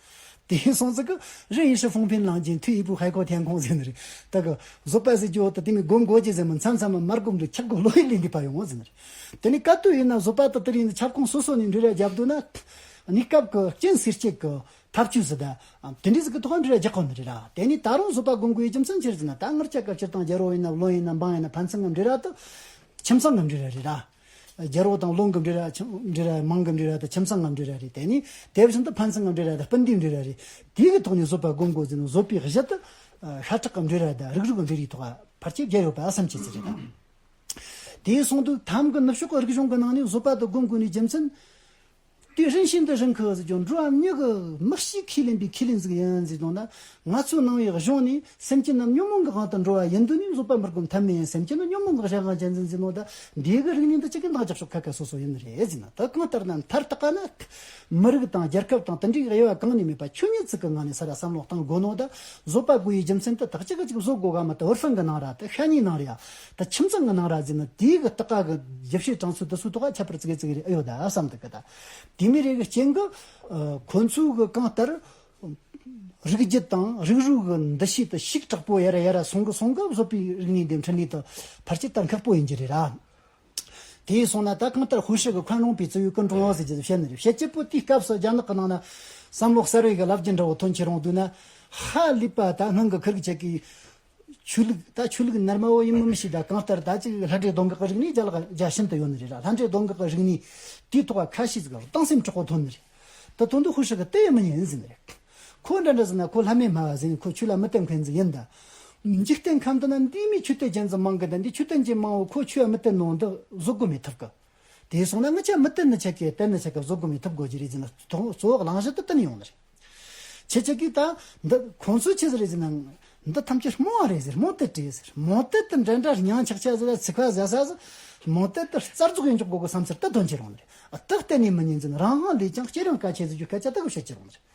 དེ་སོང་ཟིག་གི་རི་ཡིན་ཧྲི་ཧྥུང་ཕིན་ལང་ཅིན་ཐུ་ཡི་པུ་ཧའི་ཁོ་ཐན་ཁོང་ཟེར་ནི་རེད། ད་གི་བཟོད་པ་ཟེར་རྒྱུ་བོ་ད་དེ་མི་སྒོམ་དགོས་ཀྱི་ཟེར་མི་མཚམས་མཚམས་མ་མ་སྒོམ་དུ་ཁྱག་གི་ལོ་ཡི་ལས་འདི་པ་ཡོང་ཟེར་ནི་རེད། དེ་ནས་ག་དུས་ཡིན་ན་བཟོད་པ་ད་དེ་རིང་ཁྱབ་ཁོངས་སོ་སོ་ནས་འབྲེལ་བ་རྒྱབ་འདུག་ན། གནས་སྐབས་ཀྱི་རྐྱེན་སེལ་བྱེད་ཀྱི་ཐབས་ཇུས་ཟེར་ད། དེ་འདྲའི་ཟིག་གི་ཐོག་འབྲེལ་བ་རྒྱག་གོ་ནི་རེད་ར། དེ་ནས་ད་རུང་བཟོད་པ་སྒོམ་དགོས་ཡའི་རྒྱུ་མཚན་ཅི་རེད་ཟེར་ན། ད་ངར་ཅག་གི་སྤྱིར་བཏང་རྒྱལ་པོ་ཡིན་ན་བློན་ཡིན་ན་འབངས་ཡིན་ན་ཕན་ཚུན་ངམ་འབྲེལ་བ་དེ། ཁྱིམ་ཚང་ངམ་འབྲེལ་བ་རེད་ར། རྒྱལ་པོ་དང་བློན་གྱི་འབྲེལ་བ། ཁྱིམ་འབྲེལ་བ། དམངས་ཀྱི་འབྲེལ་བ་དང་ཁྱིམ་ཚང་ངམ་འབྲེལ་བ་རེད། དེ་ནས་དེ་བཞིན་དུ་ཕན་ཚུན་ངམ་འབྲེལ་བ་དང་སྤུན་ཟླའི་འབྲེལ་བ་རེད། དེའི་གི་ཐོག་ནས་བཟོད་པ་སྒོམ་དགོས་ཟེར་ནས་བཟོད་པའི་གཞི་དེ་ཤ་ཁྲག་གི་འབྲེལ་བ་དང་རིགས་རུས་ཀྱི་འབྲེལ་བའི་ཐོག་ཕལ་ཆེར་བསྒྱུར་ཡོད་པ་བསམ་བྱེད་ཀྱི་རེད་ད། དེའི་གསུང་དུས་ཐམ་གྱི་ནུབ་ཕྱོགས་ཀྱི་རིག་གཞུང་གི་ནང་ནས་བཟོད་པ་དེ་སྒོམ་དགོས་ནས་རྒྱུ་མཚན། དེ་རིན་ཤིན་ཏུ་རིང་གི་ཟེར་རྒྱུ། འགྲོ་བ་མྱི་གི་མིག་ཤེས་ཁས་ལེན་པའི་ཁས་ལེན་ཟིག་ཡིན་ཟེར་དང་ན། ང་ཚོའི་ནང་བའི་གཞུང་ནས་སེམས་ཅན་རྣམས་ཉོན་མོངས་ཀྱི་དབང་དུ་འགྲོ་བ་ཡིན་དུས་ནས་བཟོད་པ་མི་སྒོམ་ཐབས་མེད་ཡིན། སེམས་ཅན་ནི་ཉོན་མོངས་ཀྱི་གཞན་དབང་ཅན་ཟིག་ཟེར་ནོ་ད། འདི་གི་རིག་གནས་འདི་གཅིག་གི་འདང་རྒྱག་ཕྱོགས་ཁ་ཁ་སོ་སོ་ཡིན་ནི་རེད་ཟེར་ན། ད་གང་ལྟར་ན་མཐར་གཏུགས་ན། མི་རིགས་དང་རྒྱལ་ཁབ་དང་དེ་འདྲའི་དབྱེ་བ་གང་ནས་མེད་པ་ཆོས་ཉིད་ཅིག་གི་ངང་ནས་ས་ར་བསམ་བློ་གཏང་དགོས་ནོ་ད། བཟོད་པ་དགོས་ཡའི་རྒྱུ་མཚན་དེ་དག་ཅིག་གི་ཅིག་བཟོད་དགོས་ག་མ་གཏོགས། འུར་ཧྥང་གི་ནང་ར་དེ། ཤ་ཉེ་ནང་ར་ཡ། ད་ཁྱིམ་ཚང་གི་ནང་ར་ཟེར་ན། དེའི་གི་ལྟ་ཀ་གི་རྒྱུ་བཤད་གྲངས་ཚོད་དེ་ཚོའི་ཐོག་ཁྱད་པར་ཙི་གེ་ཙི་གེ་རེ་ཨེ་ཡོད་ད་བསམ་འདུག་གི་ད། དེ་མི་རེ་གི་རྐྱེན་གི། ཨ། ཁོ་ཚོའི་གི་གང་ལྟར་རིགས་རྒྱུད་དང་རིགས་རུས་གི་འདུ་ཤེས་དེ་ཤུགས་དྲག་པོ་ཡར་ར་ཡར་ར་སོང་གི་སོང་གི། བཟོད་པའི་རིག་གནས་འདི་འཕྲིན་ལས་དེ་ཕལ་ཆེར་ད་ཁག་པོ་ཡིན་གྱི་རེད་ར། དེ་སོང་ན་ད་གང་ལྟར་ཧུ་ཧྲི་གི་འཁོན་རུང་པའི་ཙི་ཡུའི་ཀུན་ཀྲུང་ཡོ་ཟེར་གྱི་བཤད་ནི་རེད། བཤད་རྒྱུ་པོ་དེའི་སྐབས་སུ་རྒྱ་ནག་གི་ནང་ན་བསམ་བློ་གསར་བའི་གི་ལབ་རྒྱུ་འདྲ་བོ་ཐོན་ཁྱེར་ཡོང་དུས་ན། ཧ་ལས་པ་ད་སྔོན་གི་ཁིར་གི་ཆེ་གི་ཆོས་ལུགས། ད་ཆོས་ལུགས་ནར་མ་བོ་ཡིན་མིན་མི་ཤེས། ད་གང་ལྟར་ད་ཅིག་ལྷ་འདྲེ་གདོང་འགག་གི་རིག་གནས་རྒྱ་ལག་རྒྱ་ཤིན་ཏུ་ཡོད་ནི་རེད་ལ། ལྷ་འདྲེ་གདོང་འགག་གི་རིག་གནས་དེའི་ཐོག་ཁ་ཤས་ཟིག་གཏིང་སེམས་དྲག་པོ་ཐོན་ནི་རེད། ད་ཐོན་དུས་ཧུ་ཧྲི་གི་དེ་ཡིན་མིན་ཡིན་ཟེར་ནི་རེད། ཁོ་འདྲ་འདྲ་ཟེར་ན་ཁོ་ལྷ་མེད་སྨྲ་བ་ཟེར་ནས་ཁོ་ཆོས་ལ་མི་བརྟེན་མཁན་ཟིག་ཡིན་ད། འཇིག་རྟེན་ཁམས་འདི་ན་འདིའི་མི་མཆོད་རྟེན་ཅན་ཟིག་མང་གི། ད་འདི་མཆོད་རྟེན་ཅན་མང་བོ་ཁོ་ཆོས་ལ་མི་བརྟེན་ནོ་འདི་བཟོད་སྒོམ་མེད་ཐུབ་གི། དེ་སོང་ན་ངི་ཆ་མི་བརྟེན་ནི་ཆ་གི་བརྟེན་ནི་ཆ་གི་བཟོད་སྒོམ་མེད་ཐུབ་དགོས་ཀྱི་རེད་ཟེར་ན། གཙོ་བོ་གླེང་གཞི་དེ་བརྟེན་ཡོང་ནི་རེད། ཁྱེད་ཆ་གིས་ད་འདི་ཁོང་ཚོས་ཆི་ཟིག་རེད་ཟེར་ན། འདི་ཐམས་ཅད་རྨོངས་པ་རེད་ཟེར། རྨོངས་དད་རེད་ཟེར། རྨོངས་དད་དེ་འདྲ་འདྲ་སྙིང་ཆག་ཆ་ཟིག་ལ་ཚིག་པ་ཟ་ས་ཟིག་རྨོངས་དད་དེ་རྩ་རྫོགས་ཡིན་འཇོག་དགོས་གི་བསམ་ཚུལ་དེ་ཐོན་ཁྱེར་ཡོང་ནི་རེད། ཨ། དེ་གཏན་ནས་མི་ཉན་ཟེར་ན། རང་དབང་ལས་ཀྱང་སྐྱེ་རིང་དཀའ་ཆེ་ཟེར་རྒྱུ་སྐད་ཆ་དེ་གི་བཤད་ཁྱེར་ཡོང་ནི་རེད།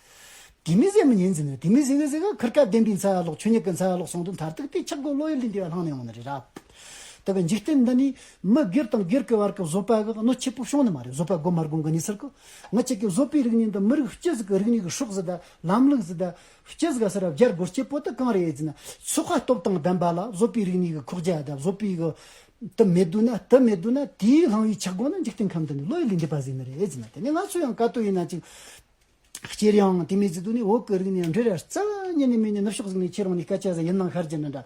དེ་མི་ཟེར་མི་ཉན་ཟེར་ནས། དེ་མི་ཟེར་གི་ཟེར་གི་ཁིར་ཀ་བདེན་པའི་འཚོ་བ་ལོག་ཆོས་ཉིད་ཀྱི་འཚོ་བ་ལོག་སོང་དུས་མཐར་ཐུག་དེ་ཆག་སྒོ་བློ་ཡུལ་ལས་འདས་པ་ལྷང་ནས་ཡོང་ནི་རེད་ར། དེ་གི་འཇིག་རྟེན་འདི་ནས་མི་སྒེར་དང་སྒེར་གྱི་བར་གྱི་བཟོད་པ་གི་གནོད་འཚེ་པོ་བྱུང་ནི་མ་རེད། བཟོད་པ་སྒོམ་མ་སྒོམ་གི་གནས་ཚུལ་གི། ང་ཅག་གི་བཟོད་པའི་རིག་གནས་འདི་མི་རིགས་སྤྱི་ཟིག་གི་རིག་གནས་གི་སྲོག་ཟིག་དང་ལམ་ལུགས་ཟིག་དང་སྤྱི་ཟིག་ག་ས་ར་སྦྱར་དགོས་སྤྱད་པོ་དེ་གང་རེད་ཟེར་ན། ཚོགས་པ་སྟོབས་དང་ལྡན་པ་ལ་བཟོད་པའི་རིག་གནས་གི་ཁོག་རྒྱ་དང་བཟོད་པའི་གི་དེ་མེད་དུས་ན། དེ་མེད་དུས་ན་དེའི་ལྷང་བའི་ཆག་སྒོ་ནི་འཇིག་རྟེན་ཁམས་འདི་ནས་བློ་ཡུལ་ལས་འདས་པ་ཟིག་ནི་རེད་ཟེར་ན། དེ་ནས་ང་ཚོ་ཡང་ག་དུས་ཡིན་ན་ཅིག་སྐྱེ་རིང་དེ་མོ་ཟེར་དུས་ནི་བོད་ཀྱི་རིག་གནས་འབྲེལ་བ་རྩ་བ་ཉིད་ནས་མེད་ནས་ནུབ་ཕྱོགས་ཟིག་ནས་ཁྱེར་ཡོང་ནས་སྐད་ཆ་ཟིག་ཡིན་ནའང་ཤར་རྒྱུ་འདྲ་འདྲ།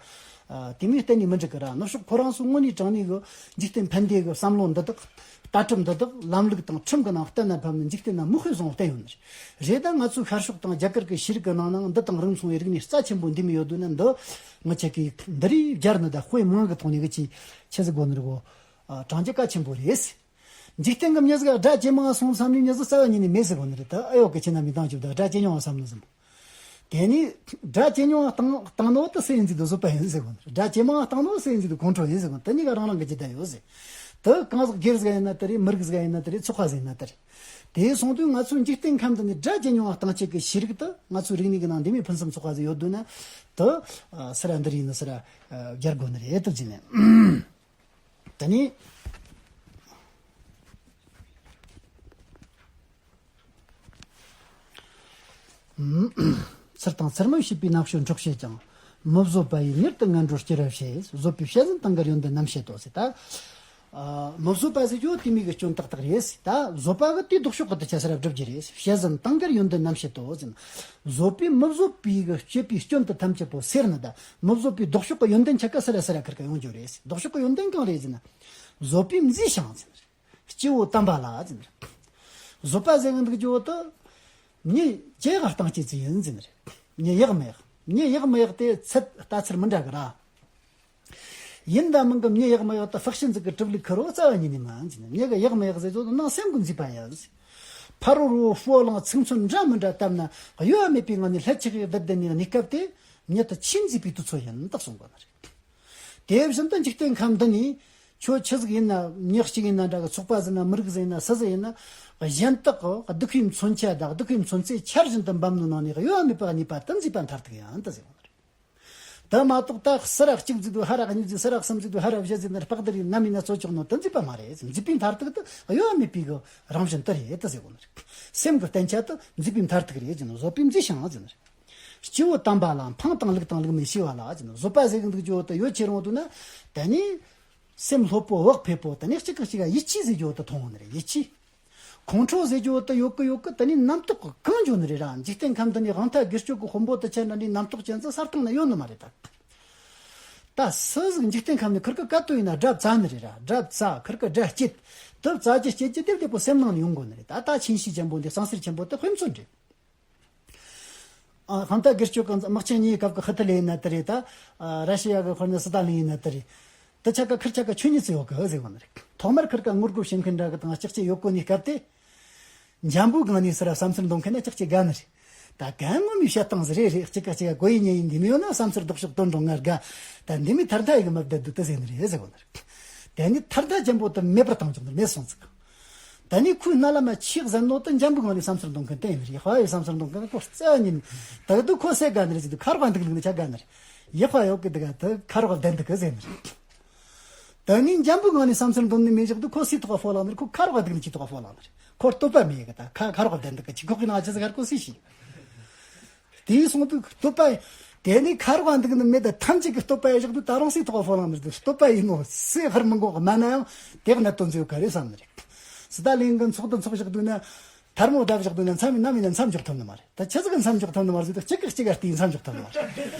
ཨ། དེ་མོ་གཏན་ནས་མི་འགྲིག་གི་ར། ནུབ་ཕྱོགས་ཁོ་རང་ཚོ་དངོས་གནས་དྲང་གནས་གི་འཇིག་རྟེན་ཕན་བདེ་གི་བསམ་བློ་འདི་དག་ལྟ་གྲུབ་འདི་དག་ལམ་ལུགས་དང་ཁྲིམས་ཀྱི་ནང་གཏན་ན་ཕབ་ནས་འཇིག་རྟེན་ན་མིག་དཔེ་བཟང་བོ་བསྟན་ཡོད་ནི་རེད། རེད། ད་ང་ཚོའི་ཤར་ཕྱོགས་དང་རྒྱ་གར་གྱི་ཤེས་རིག་གི་ནང་ནའང་འདི་དང་རིགས་མཚུངས་པའི་རིག་གནས་རྩ་ཆེན་པོ་འདི་མོ་ཡོད་དུས་ན། འདི་ང་ཅག་གིས་འདི་རིགས་སྦྱར་ནི་དང་དཔེ་མང་གི་ཐོག་ནས་གི་ཅིག་ཆི་ཟིག་དགོས་ནི་རེད་གོ། ཨ། དྲང་རྒྱུ་གལ་ཆེན་པོ་རེད། འཇིག་རྟེན་གྱི་མྱི་ཟིག་དགྲ་ཇེ་མང་སོང་བསམ་ནས་མྱི་ཟིག་རྩ་བ་ཉིད་ནས་མེད་ཟེར་གོ་ནི་རེད། ད་ཨེ་ཡོད་གི་ཁྱེད་རྣམ་མི་འདང་རྒྱུ་ད་དགྲ་ཇེ་ཉུང་བ་བསམ་ནི་ཟིག་དེ་ནས་དགྲ་ཇེ་ཉུང་བ་བཏང་བཏང་ནོ་དེ་སུ་ཡིན་ཟེར་དུས་བཟོད་པ་ཡིན་ཟེར་གོ་ནི་རེད། དགྲ་ཇེ་མང་བ་བཏང་ནོ་སུ་ཡིན་ཟེར་དུས་ཁོང་ཁྲོ་ཡིན་ཟེར་གོ་ནི། དེ་གཉིས་ཀ་རང་རང་གི་རྒྱུ་ད་ཡོད་ཟེར། དེ་གང་ཟག་སྒེར་ཟིག་ཡིན་ན་དེ་རེད། མི་རིགས་ཟིག་ཡིན་ན་དེ་རེད། ཚོགས་པ་ཟིག་ཡིན་ན་དེ་རེད། དེ་སོང་དུས་ང་ཚོའི་འཇིག་རྟེན་ཁམས་འདི་ནས་དགྲ་ཇེ་ཉུང་བ་བཏང་བྱེད་ཀྱི་ཤེས་རིག་དེ་ང་ཚོའི་རིག་གནས་ཀྱི་ནང་འདི་མོ་ཕུན་སུམ་ཚོགས་པ་ཟིག་ཡོད་དུས་ན། དེ་ཨ་སི་ར་འདི་རིགས་ནི་སི་ར་ཨ་སྦྱར་དགོས་ནི་རེད་དུ་བརྩིས་ནས། དེ་ནས། ཚུལ་དང་ཚུལ་མིན་བྱེད་པའི་རྣམ་དཔྱོད་འཕྲོག་བྱེད་ཀྱང་། མི་བཟོད་པ་ཡིས་མྱུར་དུ་ངན་འགྲོར་སྐྱུར་བར་བྱེད། བཟོད་པས་བྱད་བཟུང་བཏང་གི་ཡོན་ཏན་རྣམས་བྱེད་དོ་ཟེར་ད། ཨ། མི་བཟོད་པ་ཟེར་རྒྱུ་དེ་མོ་གི་སྐྱོན་ཏག་ཏག་རེད། ད་བཟོད་པ་གི་དེའི་ལྡོག་ཕྱོགས་གི་དེ་ཆ་ས་ར་སྒྲུབ་རྒྱུ་རེད། བྱད་བཟུང་བཏང་གི་ཡོན་ཏན་རྣམས་བྱེད་དོ་ཟེར་ན། བཟོད་པས་མི་བཟོད་པའི་གི་བྱེད་པའི་སྐྱོན་དེ་ཐམས་ཅད་པོ་སེལ་ནི་ད། མི་བཟོད་པའི་ལྡོག་ཕྱོགས་གི་ཡོན་ཏན་ཆ་ག་ས་ར་ས་ར་ཁིར་ཀ་ཡོང་རྒྱུ་རེད། ལྡོག་ཕྱོགས་གི་ཡོན་ཏན་གང་རེད་ཟེར་ན། བཟོད་པས་མཛེས་ཤིང་ཟེར་ན། སྐྱེ་བོ་དམ་པ་ལ་ཟེར་ན། བཟོད་པ་ཟེར་གི་འདུག་རྒྱུ་བོ་དེ། མྱི་ཇེ་ཡག་བཏང་བྱེད་ཅིག་ཡིན་ཟེར་ན་རེད། མྱི་ཡག་མི་ཡག་མྱི་ཡག་མི་ཡག་དེ་ཚད་ལྟ་ཚུལ་མི་འདྲ་གི་ར། ཡིན་ད་མིན་གི་མྱི་ཡག་མི་ཡག་དེ་ཕག་ཤིན་ཟིག་གི་གྲུབ་ལུགས་ཁེར་རོ་རྩ་བ་ཉིད་ནས་མིན་ཟེར་ན། མྱི་གི་ཡག་མི་ཡག་ཟེར་ཚོ་ནང་སེམས་ཀྱི་མཛེས་པ་ཡིན་ཟེར། ཕ་རོལ་རོ་སྤོ་ལངས་ཚིག་མཚོན་འདྲ་མི་འདྲ་བཏབ་ན། གཡོ་བ་མེད་པའི་ངང་ནས་ལྷད་ཆགས་ཡག་བསྡད་བསྡད་ནས་གནས་སྐབས་དེ། མྱི་དེ་ཆེས་མཛེས་པའི་དུས་ཚོད་ཡིན་ད་གསུང་གོ་ནི་རེད། དེ་བཞིན་དུ་འཇིག་རྟེན་ཁམས་འདི་ནས་ཁྱོད་ཆི་ཟིག་ཡིན་ན། མྱི་གཅིག་ཡིན་ན་འདྲ་གི། ཚོགས་པ་ཟིག་ན། མི་རིགས་ཟིག་ཡིན་ན། སུ་ཟིག་ཡིན་ན། གཞན་དག་གི་སྡུག་པའི་མཚོན་ཆ་དང་སྡུག་པའི་མཚོན་རྩེ་ཆར་བཞིན་དུ་འབབ་ནོ་ནང་ནས་གཡོ་བ་མེད་པར་གནས་པ་དེ་མཛེས་པ་མཐར་ཐུག་ཡིན་ད་ཟེར་བ་རེད། དེ་མ་གཏོགས་ད་སུ་ར་གཅིག་མཛེས་དུས་ཧ་ར་གཉིས་མཛེས། སུ་ར་གསུམ་མཛེས་དུས་ཧ་ར་བཞི་མཛེས་ནི་རེད། པགས་དེ་རིགས་ནམ་ཡིན་ན་གཙོ་ཆགས་ནོ་དེ་མཛེས་པ་མ་རེད། མཛེས་པའི་མཐར་ཐུག་དེ་གཡོ་བ་མེད་པའི་གི་རང་བཞིན་དེ་རེད་ད་ཟེར་བ་ནི་རེད། སེམས་ཀྱི་བརྟན་ཆ་དེ་མཛེས་པའི་མཐར་ཐུག་རེད་ཟེར་ནོ། བཟོད་པས་མཛེས་ཤིང་ཟེར་ནི་རེད། སྐྱེ་བོ་དམ་པ་ལ་འཕངས་དང་བླུགས་དང་བླུགས་མིན་ཤེས་པ་ལ་ཟེར་ན། བཟོད་པ་ཟེར་གི་འདུག་རྒྱུ་བོ་དེ་ཡོད་ཁྱེར་ཡོང་དུས་ན། དེ་ནས་སེམས་ལྷོད་པོ་བག་ཕེབས་པོ། དེ་ནས་གཅིག་གིས་གཅིག་ག་ཡིད་ཆེས་ཟེར་རྒྱུ་བོ་དེ་མཐོང་བ་ནི་རེད། ཡིད་ཆེས། ཁོང་ཁྲོ་ཟེར་རྒྱུ་དེ་ཡོད་གི་ཡོད་གི། དེ་ནས་རྣམ་རྟོག་གང་འབྱུང་ནི་རེད་ར། འཇིག་རྟེན་ཁམས་འདི་ནས་དབང་ཐང་སྒེར་གཅོད་ཀྱི་དཔོན་པོ་དེ་ཆ་འདྲ་འདྲའི་རྣམ་རྟོག་ཅན་ཚོ་ས་སྟེང་ན་ཡོད་ནི་མ་རེད་ད། ད་སུ་ཟིག་འཇིག་རྟེན་ཁམས་ནས་ཁུར་གི་ག་དུས་ཡིན་ན་དགྲ་བཙལ་ནི་རེད་ར། དགྲ་བཙལ། ཁུར་གི་དགྲ་བསྐྱེད། དེ་བཙལ་རྒྱུ་བསྐྱེད་རྒྱུ་དེ་བདེ་པོ་སེམས་ནང་ནས་ཡོང་དགོས་ནི་རེད། ད་ད་ཆིན་ཤིས་ཆེན་པོ་འདི་གསང་གསེར་ཆེན་པོ་དེ་དཔེ་མཚོན་རེད། ཨ། དབང་ཐང་སྒེར་གཅོད་ཀྱི་དམག་ཆེན་གཉིས་སྐབས་ཀྱི་ཧི་ཐི་ལེ་ཡིན་ན་དེ་རེད། ད་ཨ། ར་ཤི་ཡ་གི་དཔེར་ན་སི་ཏཱ་ལིན་ཡིན་ན་དེ་རེད། དེ་ཆ་ག་ཁུར་ཆ་ག་ཆོས་ཉིད་ཚོ་ཡོད་གི་ཟེར་བ་ནི་རེད། ཐོག་མར་ཁུར་ག་ངོ་རྒོལ་བྱེད་མཁན་འདྲ་གི་དང་ལྕགས་ཀྱི་ཡོད་གོ་ནི་སྐབས་དེ། འཇམ་པོའི་སྒང་ནས་སི་ར་བསམ་ཚུལ་འདོན་མཁན་ན་ལྕགས་ཀྱི་དགའ་ནི་རེད། ད་གན་ངོ་མའི་བཤད་སྟངས་ཟིག་རེད་རེད། གཅིག་ག་གཅིག་ག་གོ་ཡི་ཉན་ཡི་འདི་མི་ཡོད་ན་བསམ་ཚུལ་ལྡོག་ཕྱོགས་དོན་འགྲོ་ང་དགའ། ད་འདི་མི་ཐར་ཐ་ཡི་གི་མ་བསྡད་འདུག་དེ་ཟེར་ནི་རེད་ཟེར་བ་ནི་རེད། དེ་ནི་ཐར་ཐ་ཆེན་པོ་དེ་མེད་པར་བཏང་ཆོག་ནི་མེད་སོང་ཟིག་ད་ནི་ཁོའི་རྣ་ལམ་མ་ཆིག་ཟན་ནོ་དེ་འཇམ་པོའི་ངང་ནས་བསམ་ཚུལ་འདོན་མཁན་དེ་ཡིན་རེད། དཔའ་བའི་བསམ་ཚུལ་འདོན་མཁན་ཁོ་རྩ་ཉིད་ད་དུ་ཁོ་སེ་དགའ་ནི་རེད་ཟེར་དུས་ཁ་རོག་འདུག་ནི་ཆ་དགའ་ནི་རེད། ཡག་པ་ཡོད་གི་འདུག་ག་དུ་ཁ་རོག་བསྡད་འདུག་གི་ཟེར་ནི་རེད། ད་ནི་འཇམ་པོའི་ངང་ནས་བསམ་ཚུལ་འདོན་ནི་མེད་བཞག་དུས་ཁོ་སུའི་ཐོག་ཕོ་ལང་ནི་རེད། ཁོ་ཁ་རོག་འདུག་ནི་ཆི་ཐོག་ཕོ་ལང་ནི་རེད། ཁོ་བསྟོད་པ་མེད་གི། ད་ཁ་ཁ་རོག་བསྡད་འདུག་གི། ཆི་ཁོག་གི་ནང་ཆི་ཟིག་ཧར་ཁོ་སུས་ཤེས། དེའི་སོང་དུས་བསྟོད་པ། དེ་ནི་ཁ་རོག་འདུག་ནི་མེད། ད་ཐམས་ཅད་ཀྱི་བསྟོད་པ་ཡ་བཞག་དུས་ད་རུང་སུའི་ཐོག་ཕོ་ལང་ནི་རེད། བསྟོད་པ་ཡིན་ནོ་སུས་ཧར་མི་འགོག་གི། མ་ན་ཡང་དེ་གནད་དོན་ཚོ་ག་རེ་བསམ་ནི་རེད། སི་ཏཱ་ལིན་གི་ཚོགས་དུ་ཚོགས་བཞག་དུས་ན། ཐལ་མོ་བརྡབ་བཞག་དུས་ན་མཚམས་ནམ་ཡིན་ན་མཚམས་འཇོག་ཐུབ་ནི་མ་རེད། ད་ཆི་ཟིག་གི་མཚམས་འཇོག་ཐུབ་ནི་མ་རེད་ཟེར་དུས་གཅིག་གིས་གཅིག་ག་བལྟས་མཚམས་འཇོག་ཐུབ་ནི་མ་རེད།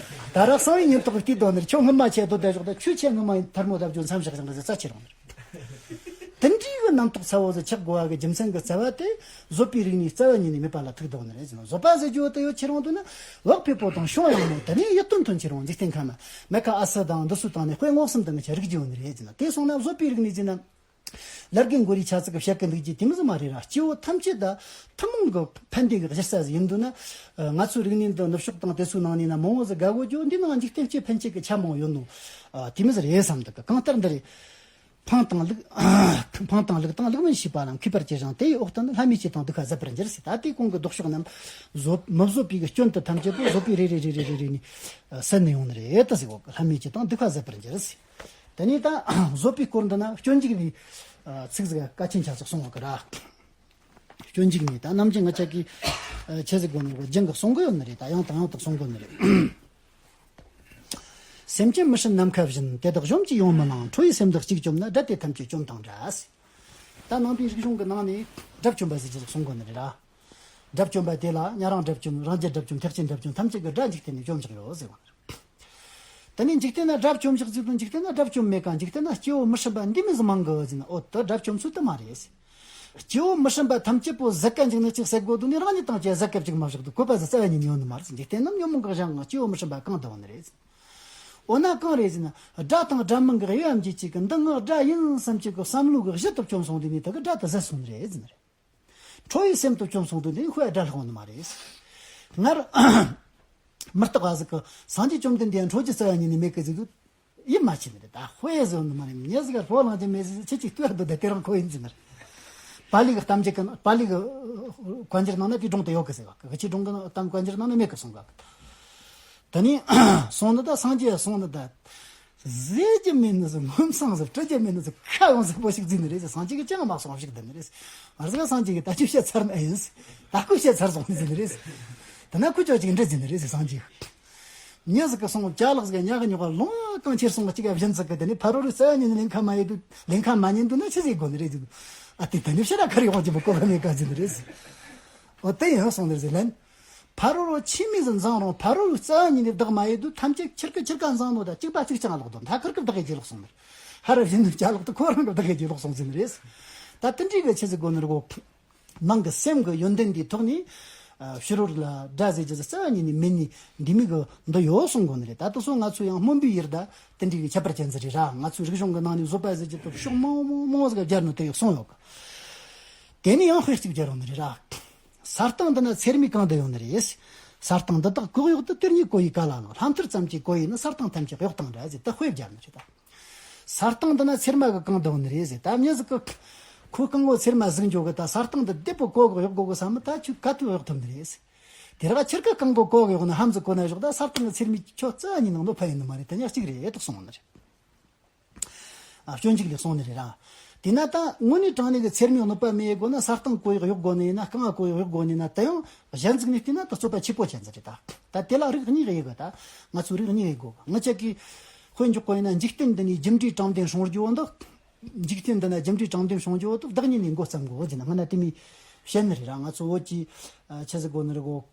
ད་རག་གསང་བའི་ཉེན་རྟོག་གིས་བལྟས་དོ་ནི་རེད། ཁྱོད་སྔོན་མ་ཆེ་དོ་བསྡད་ཞོག་ད་ཁྱོད་ཆེ་སྔོན་མ་ཡིན་ཐལ་མོ་བརྡབ་རྒྱུ་མཚམས་བཞག་ཞིང་རེད་ཟེར་རྩ་ཆེ་རུང་ནི་རེད། དེ་འདྲའི་གི་རྣམ་རྟོག་ཚ་བོ་ཟིག་ཆགས་དགོས་པ་གི་རྒྱུ་མཚན་གི་རྩ་བ་དེ། བཟོད་པའི་རིག་གནས་རྩ་བ་ཉིད་ནས་མེད་པ་ལ་ཐུག་དོ་ནི་རེད་ཟེར་ན། བཟོད་པ་ཟེར་རྒྱུ་དེ་ཡོད་ཆེ་རུང་དུས་ན་བག་ཕེབས་པོ་དང་ཤོང་ཡང་མོ། དེ་ནས་ཡིད་རྟོན་ཐོན་ཆེ་རུང་འཇིག་རྟེན་ཁམས་མེ་ཁ་ཨ་སི་དང་འདི་ཚོའི་སྟེང་ནས་དཔེ་མངོན་སུམ་དུ་ངེས་ཀྱི་རིག་རྒྱུ་ཡོད་ནི་རེད་ཟེར་ན། དེ་སོང་ན་བཟོད་པའི་རིག་གནས་ཟེར་ན། ལར་གི་མགོ་རིས་ཆ་ཚིག་གི་བཤད་གི་འདུག་ཅེས་དེ་མི་ཟིག་མ་རེད་ར། སྐྱེ་བོ་ཐམས་ཅད་ད་ཐུན་མོང་གི་ཕན་བདེ་གི་གཞི་རྩ་ཟིག་ཡིན་འདུག་ན། ང་ཚོའི་རིག་གནས་འདི་ནུབ་ཕྱོགས་དང་དེ་ཚོའི་ནང་ནས་ན་མང་བོ་ཟིག་དགའ་གོ་རྒྱུ་འདི་ནང་འཇིག་རྟེན་སྤྱི་ཕན་ཆད་ཀྱི་ཆ་མང་ཡོད་ནོ། ཨ། དེ་མི་ཟིག་རེད་བསམ་འདུག་གི། གང་ལྟར་འདི་རེད། ཕངས་དང་ལུགས། ཕངས་དང་ལུགས་དང་ལུགས་མིན་ཤེས་པ་ལ་མཁས་པར་གྱུར་ཞིང་དེ་ཡི་འོག་ཏུ་ནི་ལྷ་མིའི་སྤྱི་དང་སྡིག་པ་ཟད་པར་འགྱུར་ཟེར། ད་ལྟའི་གོང་གི་ལྡོག་ཕྱོགས་རྣམས་བཟོད། མི་བཟོད་པའི་གི་སྐྱོན་དུ་ཐམས་ཅད་པོ་བཟོད་པའི་རེ་རེ་རེ་རེ་རེ་རེ་ནས་སེལ་ནས་ཡོང་ནི་རེད་ད་ཟེར་གོ་གི། ལྷ་མིའི་སྤྱི་དང་སྡིག་པ་ཟད་པར་འགྱུར་ཟེར། དེ་ནས་ད་བཟོད་པའི་སྐོར་འདི་ན་སྤྱོད་འཇུག་ནས་ཚིག་ཟིག་གལ་ཆེན་ཆ་ཟིག་གསུང་བ་གི་ར། སྤྱོད་འཇུག་ནས་ད་ནམ་རྒྱུན་ང་ཅག་གིས་ཆི་ཟིག་གོ་ནོ་གོ་སྦྱང་གི་གསུང་གི་ཡོད་ནི་རེད། ད་ཡང་དང་ཡང་དག་གསུང་གི་ཡོད་ནི་རེད། སེམས་ཅན་མི་སྲིན་ནམ་མཁའ་བཞིན། དེ་དག་གཞོམ་གྱིས་ཡོང་མི་ལང་། ཁྲོ་བའི་སེམས་དག་གཅིག་བཅོམ་ན། དགྲ་དེ་ཐམས་ཅད་བཅོམ་དང་འདྲ། ད་ནང་པའི་རིག་གཞུང་གི་ནང་ནས་དགྲ་བཅོམ་པ་ཟེར་གྱི་ཟིག་གསུང་གི་ཡོད་ནི་རེད་ར། དགྲ་བཅོམ་པ་དེ་ལ་ཉན་རང་དགྲ་བཅོམ། རང་རྒྱལ་དགྲ་བཅོམ། ཐེག་ཆེན་དགྲ་བཅོམ། ཐམས་ཅད་ཀྱི་དགྲ་འཇིག་རྟེན་ནས་བཅོམ་བཞག་ཡོད་ཟེར་བ་ནི་རེད། དེ་ནས་འཇིག་རྟེན་ན་དགྲ་བཅོམ་བཞག་ཟེར་དུས་འཇིག་རྟེན་ན་དགྲ་བཅོམ་མེད་ཀ། འཇིག་རྟེན་ན་སྐྱེ་བོ་མི་སྲིན་པ་འདི་མི་ཟིག་མང་གི་ཟེར་ན། འོ་དེ་དགྲ་བཅོམ་ཚུལ་དེ་མ་རེད་ཟེར། སྐྱེ་བོ་མི་སྲིན་པ་ཐམས་ཅད་པོ་ཟད་ག་འཇུག་ནི་གཅིག་ཟེར་དགོས་དུས་ནི་རང་ཉིད་དང་བཅས་ཟད་ག་བཅུག་མ་བཞག་དུས་བཀོད་པ་ཟིག་རྩ་བ་ཉིད་ནས་ཡོད་ནི་མ་རེད་ཟེར། འཇིག་རྟེན་ནམ་ཉོན་མོངས་གི་གཞན་ངང་སྐྱེ་བོ་མི་སྲིན་པ་གང་དུ་འོང་ནི་རེད་ཟེར། འོ་ན་གང་རེད་ཟེར་ན། དགྲ་དང་དགྲ་མིན་གྱི་དབྱེ་བ་འབྱེད་བྱེད་ཀྱི་འདི་ངའི་དགྲ་ཡིན་བསམ་བྱེད་ཀྱི་བསམ་བློ་གི་གཞི་དེ་བཅོམ་སོང་དུས་ནི་དེ་གི་དགྲ་དེ་ཟད་སོང་ནི་རེད་ཟེར་ནི་རེད། ཁྲོ་བའི་སེམས་དེ་བཅོམ་སོང་དུས་ནི་ཁོས་དགྲ་ལྷག་ནི་མ་རེད་ཟེར། སྔར་མི་རྟག་པ་ཟིག་གིས་སངས་རྒྱས་བཅོམ་ལྡན་འདས་ཁྲོ་རྒྱུ་རྩ་བ་ཉིད་ནས་མེད་གི་ཟེར་དུས་ཡིད་མ་ཆེས་ནི་རེད། ད་དཔེ་ཟེར་ནི་མ་རེད། མྱི་ཟིག་ག་ཕོ་ལང་རྒྱུ་མེད་ཟེར། ཁྱེད་ཅིག་ལྟོས་དོ། ད་དེ་རང་ཁོ་ཡིན་ཟེར་ནི་རེད། པཱ་ལི་གི་གཏམ་རྒྱུད་གི་པཱ་ལི་གི་བཀའ་འགྱུར་ནང་ན་དེའི་སྒྲུང་དེ་ཡོད་གི་ཟེར་བ། གི་ཅིག་སྒྲུང་གི་གཏམ་བཀའ་འགྱུར་ནང་ན་མེད་གི་གསུང་ག་གི། ད་ནི་སོང་ནི་ད་སངས་རྒྱས་སོང་ནི་ད། ཟེར་རྒྱུ་མེད་ནི་ཟིག་ངོ་མཚང་ཟིག་བྲི་རྒྱུ་མེད་ནི་ཟིག་ཁ་ཡོང་ཟིག་པོ་ཞིག་བརྫིས་ནི་རེད་ཟེར། སངས་རྒྱས་ཀྱིས་ཅང་མ་གསུངས་པ་ཞིག་བསྡད་ནི་རེད་ཟེར། མར་ཟིག་སངས་རྒྱས་ཀྱིས་ད་ཁྱོད་བཤད་ཚར་ནི་ཨེ་ཡིན་ཟེར། ད་ཁོས་བཤད་ཚར་སོང་ནི་ཟེར་ནི་རེད་ཟེར། དེ་ན་ཁོས་ཅོག་ཅིག་འདྲི་བརྫིས་ནི་རེད་ཟེར་སངས་རྒྱས། མྱི་ཟིག་གིས་སོང་ཅ་ལག་ཟིག་ཉག་གི་ཉོག་ག་ལོང་གང་ཁྱེར་སོང་གཅིག་ག་བཞིན་ཟིག་གི། དེ་ནས་ཕ་རོལ་རི་རྩ་བ་ཉིད་ནས་ལེན་ཁ་མ་ཡེད་དུས། ལེན་ཁ་མ་ཉན་དུས་ན་ཆི་ཟིག་དགོས་ནི་རེད་ཟེར། ཨ་དེ་ད་ནི་ཕྱིར་ར་ཁར་ཡོང་རྒྱུ་མི་གོ་བ་མེད་ག་ཟེར་ནི་རེད་ཟེར། འོ་དེ་ཡང་སོང་ནི་རེད་ཟེར་ལན། ཕ་རོལ་རོ་ཆི་མི་ཟིག་འཛིང་རུང་ཕ་རོལ་རྩ་བ་ཉིད་ནས་བདག་མ་ཡེད་དུས་ཐམས་ཅད་ཁྱེར་གི་ཁྱེར་ག་འཛིང་ནོ། ད་གཅིག་པ་གཅིག་རྐྱང་ལོག་དོ། ད་ཁུར་གི་བདག་གི་རྗེས་ལོག་སོང་ནི་རེད། ཧར་བཞིན་དུ་ཅ་ལག་ཏུ་ཁོ་རང་གི་བདག་གི་རྗེས་ལོག་སོང་ཟེར་ནི་རེད། ད་དེ་འདྲའི་གི་ཆི་ཟིག་དགོས་ནི་རེད་གོ། ནང་གི་སེམས་ཀྱི་ཡོན་ཏན་དེའི་ཐོག་ནས། ཨ། ཕྱི་རོལ་ལ་དགྲ་ཟེར་རྒྱུ་ཟིག་རྩ་བ་ཉིད་ནས་མེད་ནི་འདི་མི་གི་འདི་ཡོད་གསུང་དགོས་ནི་རེད། ད་དེ་སོང་ང་ཚོ་ཡང་སྨོན་པའི་ཡུལ་ད་དེ་འདྲའི་གི་ཁྱད་པར་ཅན་ཟིག་རེད་ར། ང་ཚོའི་རིག་གཞུང་གི་ནང་ནས་བཟོད་པ་ཟེར་རྒྱུ་དེ་ཕྱོགས་མང་མང་མང་ཟིག་སྦྱར་ནི་དེ་ཡོད་གསུང་ཡོད་གི། དེ་ནས་ཡང་དཔེ་གཅིག་སྦྱར་ཡོང་ནི་རེད་ར། ས་སྟེང་འདི་ན་ཚེར་མའི་གང་དུ་ཡོང་ནི་རེད། ས་སྟེང་འདི་དག་གོ་གཡོག་ཏུ། དེར་ཉིད་གོ་ཡི་ག་ལ་ལང་། ལྷ་མཐར་ཙམ་གྱིས་གོ་ཡི་ནི། ས་སྟེང་ཐམས་ཅད་གཡོག་དང་འདྲ་ཟེར། ད་དཔེ་སྦྱར་ནི་རེད་ད། ས་སྟེང་འདི་ན་ཚེར་མ་གི་གང་དུ་ཡོང་ནི་རེད་ཟེར། ད་མྱི་ཟིག་གིས་ཁོའི་རྐང་བ་ཚེར་མ་ཟིག་འཇོག་གི། ད་ས་སྟེང་འདི་བདེ་པོ་གོ་གི་གཡོག་དགོས་གི་བསམ་མི། ད་ཁྱོད་ག་དུས་གཡོག་ཐུབ་ནི་རེད་ཟེར། དེ་ར་ཁྱེར་གི་རྐང་བ་གོ་གི་གཡོག་ན་ཧམ་ཟིག་གོ་ན་ཞོག་ད་ས་སྟེང་གི་ཚེར་མའི་ཁྱོད་རྩ་ཉིད་ནང་དུ་ཕན་ཡོད་ནི་མ་རེད། དེ་ཉག་གཅིག་རེད་དེ་གསུངས་ནི་རེད། ཨ། སྤྱོད་འཇུག་ལས་གསུངས་ནི་རེད་ར། དེས་ན་ད་དངོས་གནས་དྲང་གནས་ཀྱི་ཚེར་མའི་གནོད་པ་མི་ཡེད་དགོས་ན། ས་སྟེང་གོ་གཡོག་གཡོག་དགོས་ནི་ཡིན་ན། རྐང་བ་གོ་གཡོག་གཡོག་དགོས་ནི་ཡིན་ན། དེ་ཡང་གཞན་ཟིག་ནས་བལྟས་ན་ད་རྩོད་པ་ཆེ་པོ་ཅན་ཟིག་རེད་ད། ད་དེ་ལ་རིགས་གཉིས་ཀ་ཡོད་གི། ད་ང་ཚོས་རིགས་གཉིས་ཀ་ཡོད་གོ། ང་ཅག་གིས་དཔེ་འཇོག་གོ་ཡིན་ན། འཇིག་རྟེན་འདི་ནས་རྒྱུ་འབྲས་དྲང་བདེན་སྲུང་རྒྱུ་བོ་འདི། འཇིག་རྟེན་འདི་ན་རྒྱུ་འབྲས་དྲང་བདེན་བྱུང་རྒྱུ་བོ་དེ་བདག་ཉིད་ནས་འགོ་བརྩམ་དགོས་ཟེར་ན། སྔ་ན་དེ་མོ་བཤད་ནི་རེད་ར། ང་ཚོ་བོད་ཀྱི་ཆི་ཟེར་དགོས་ནི་རེད་གོ།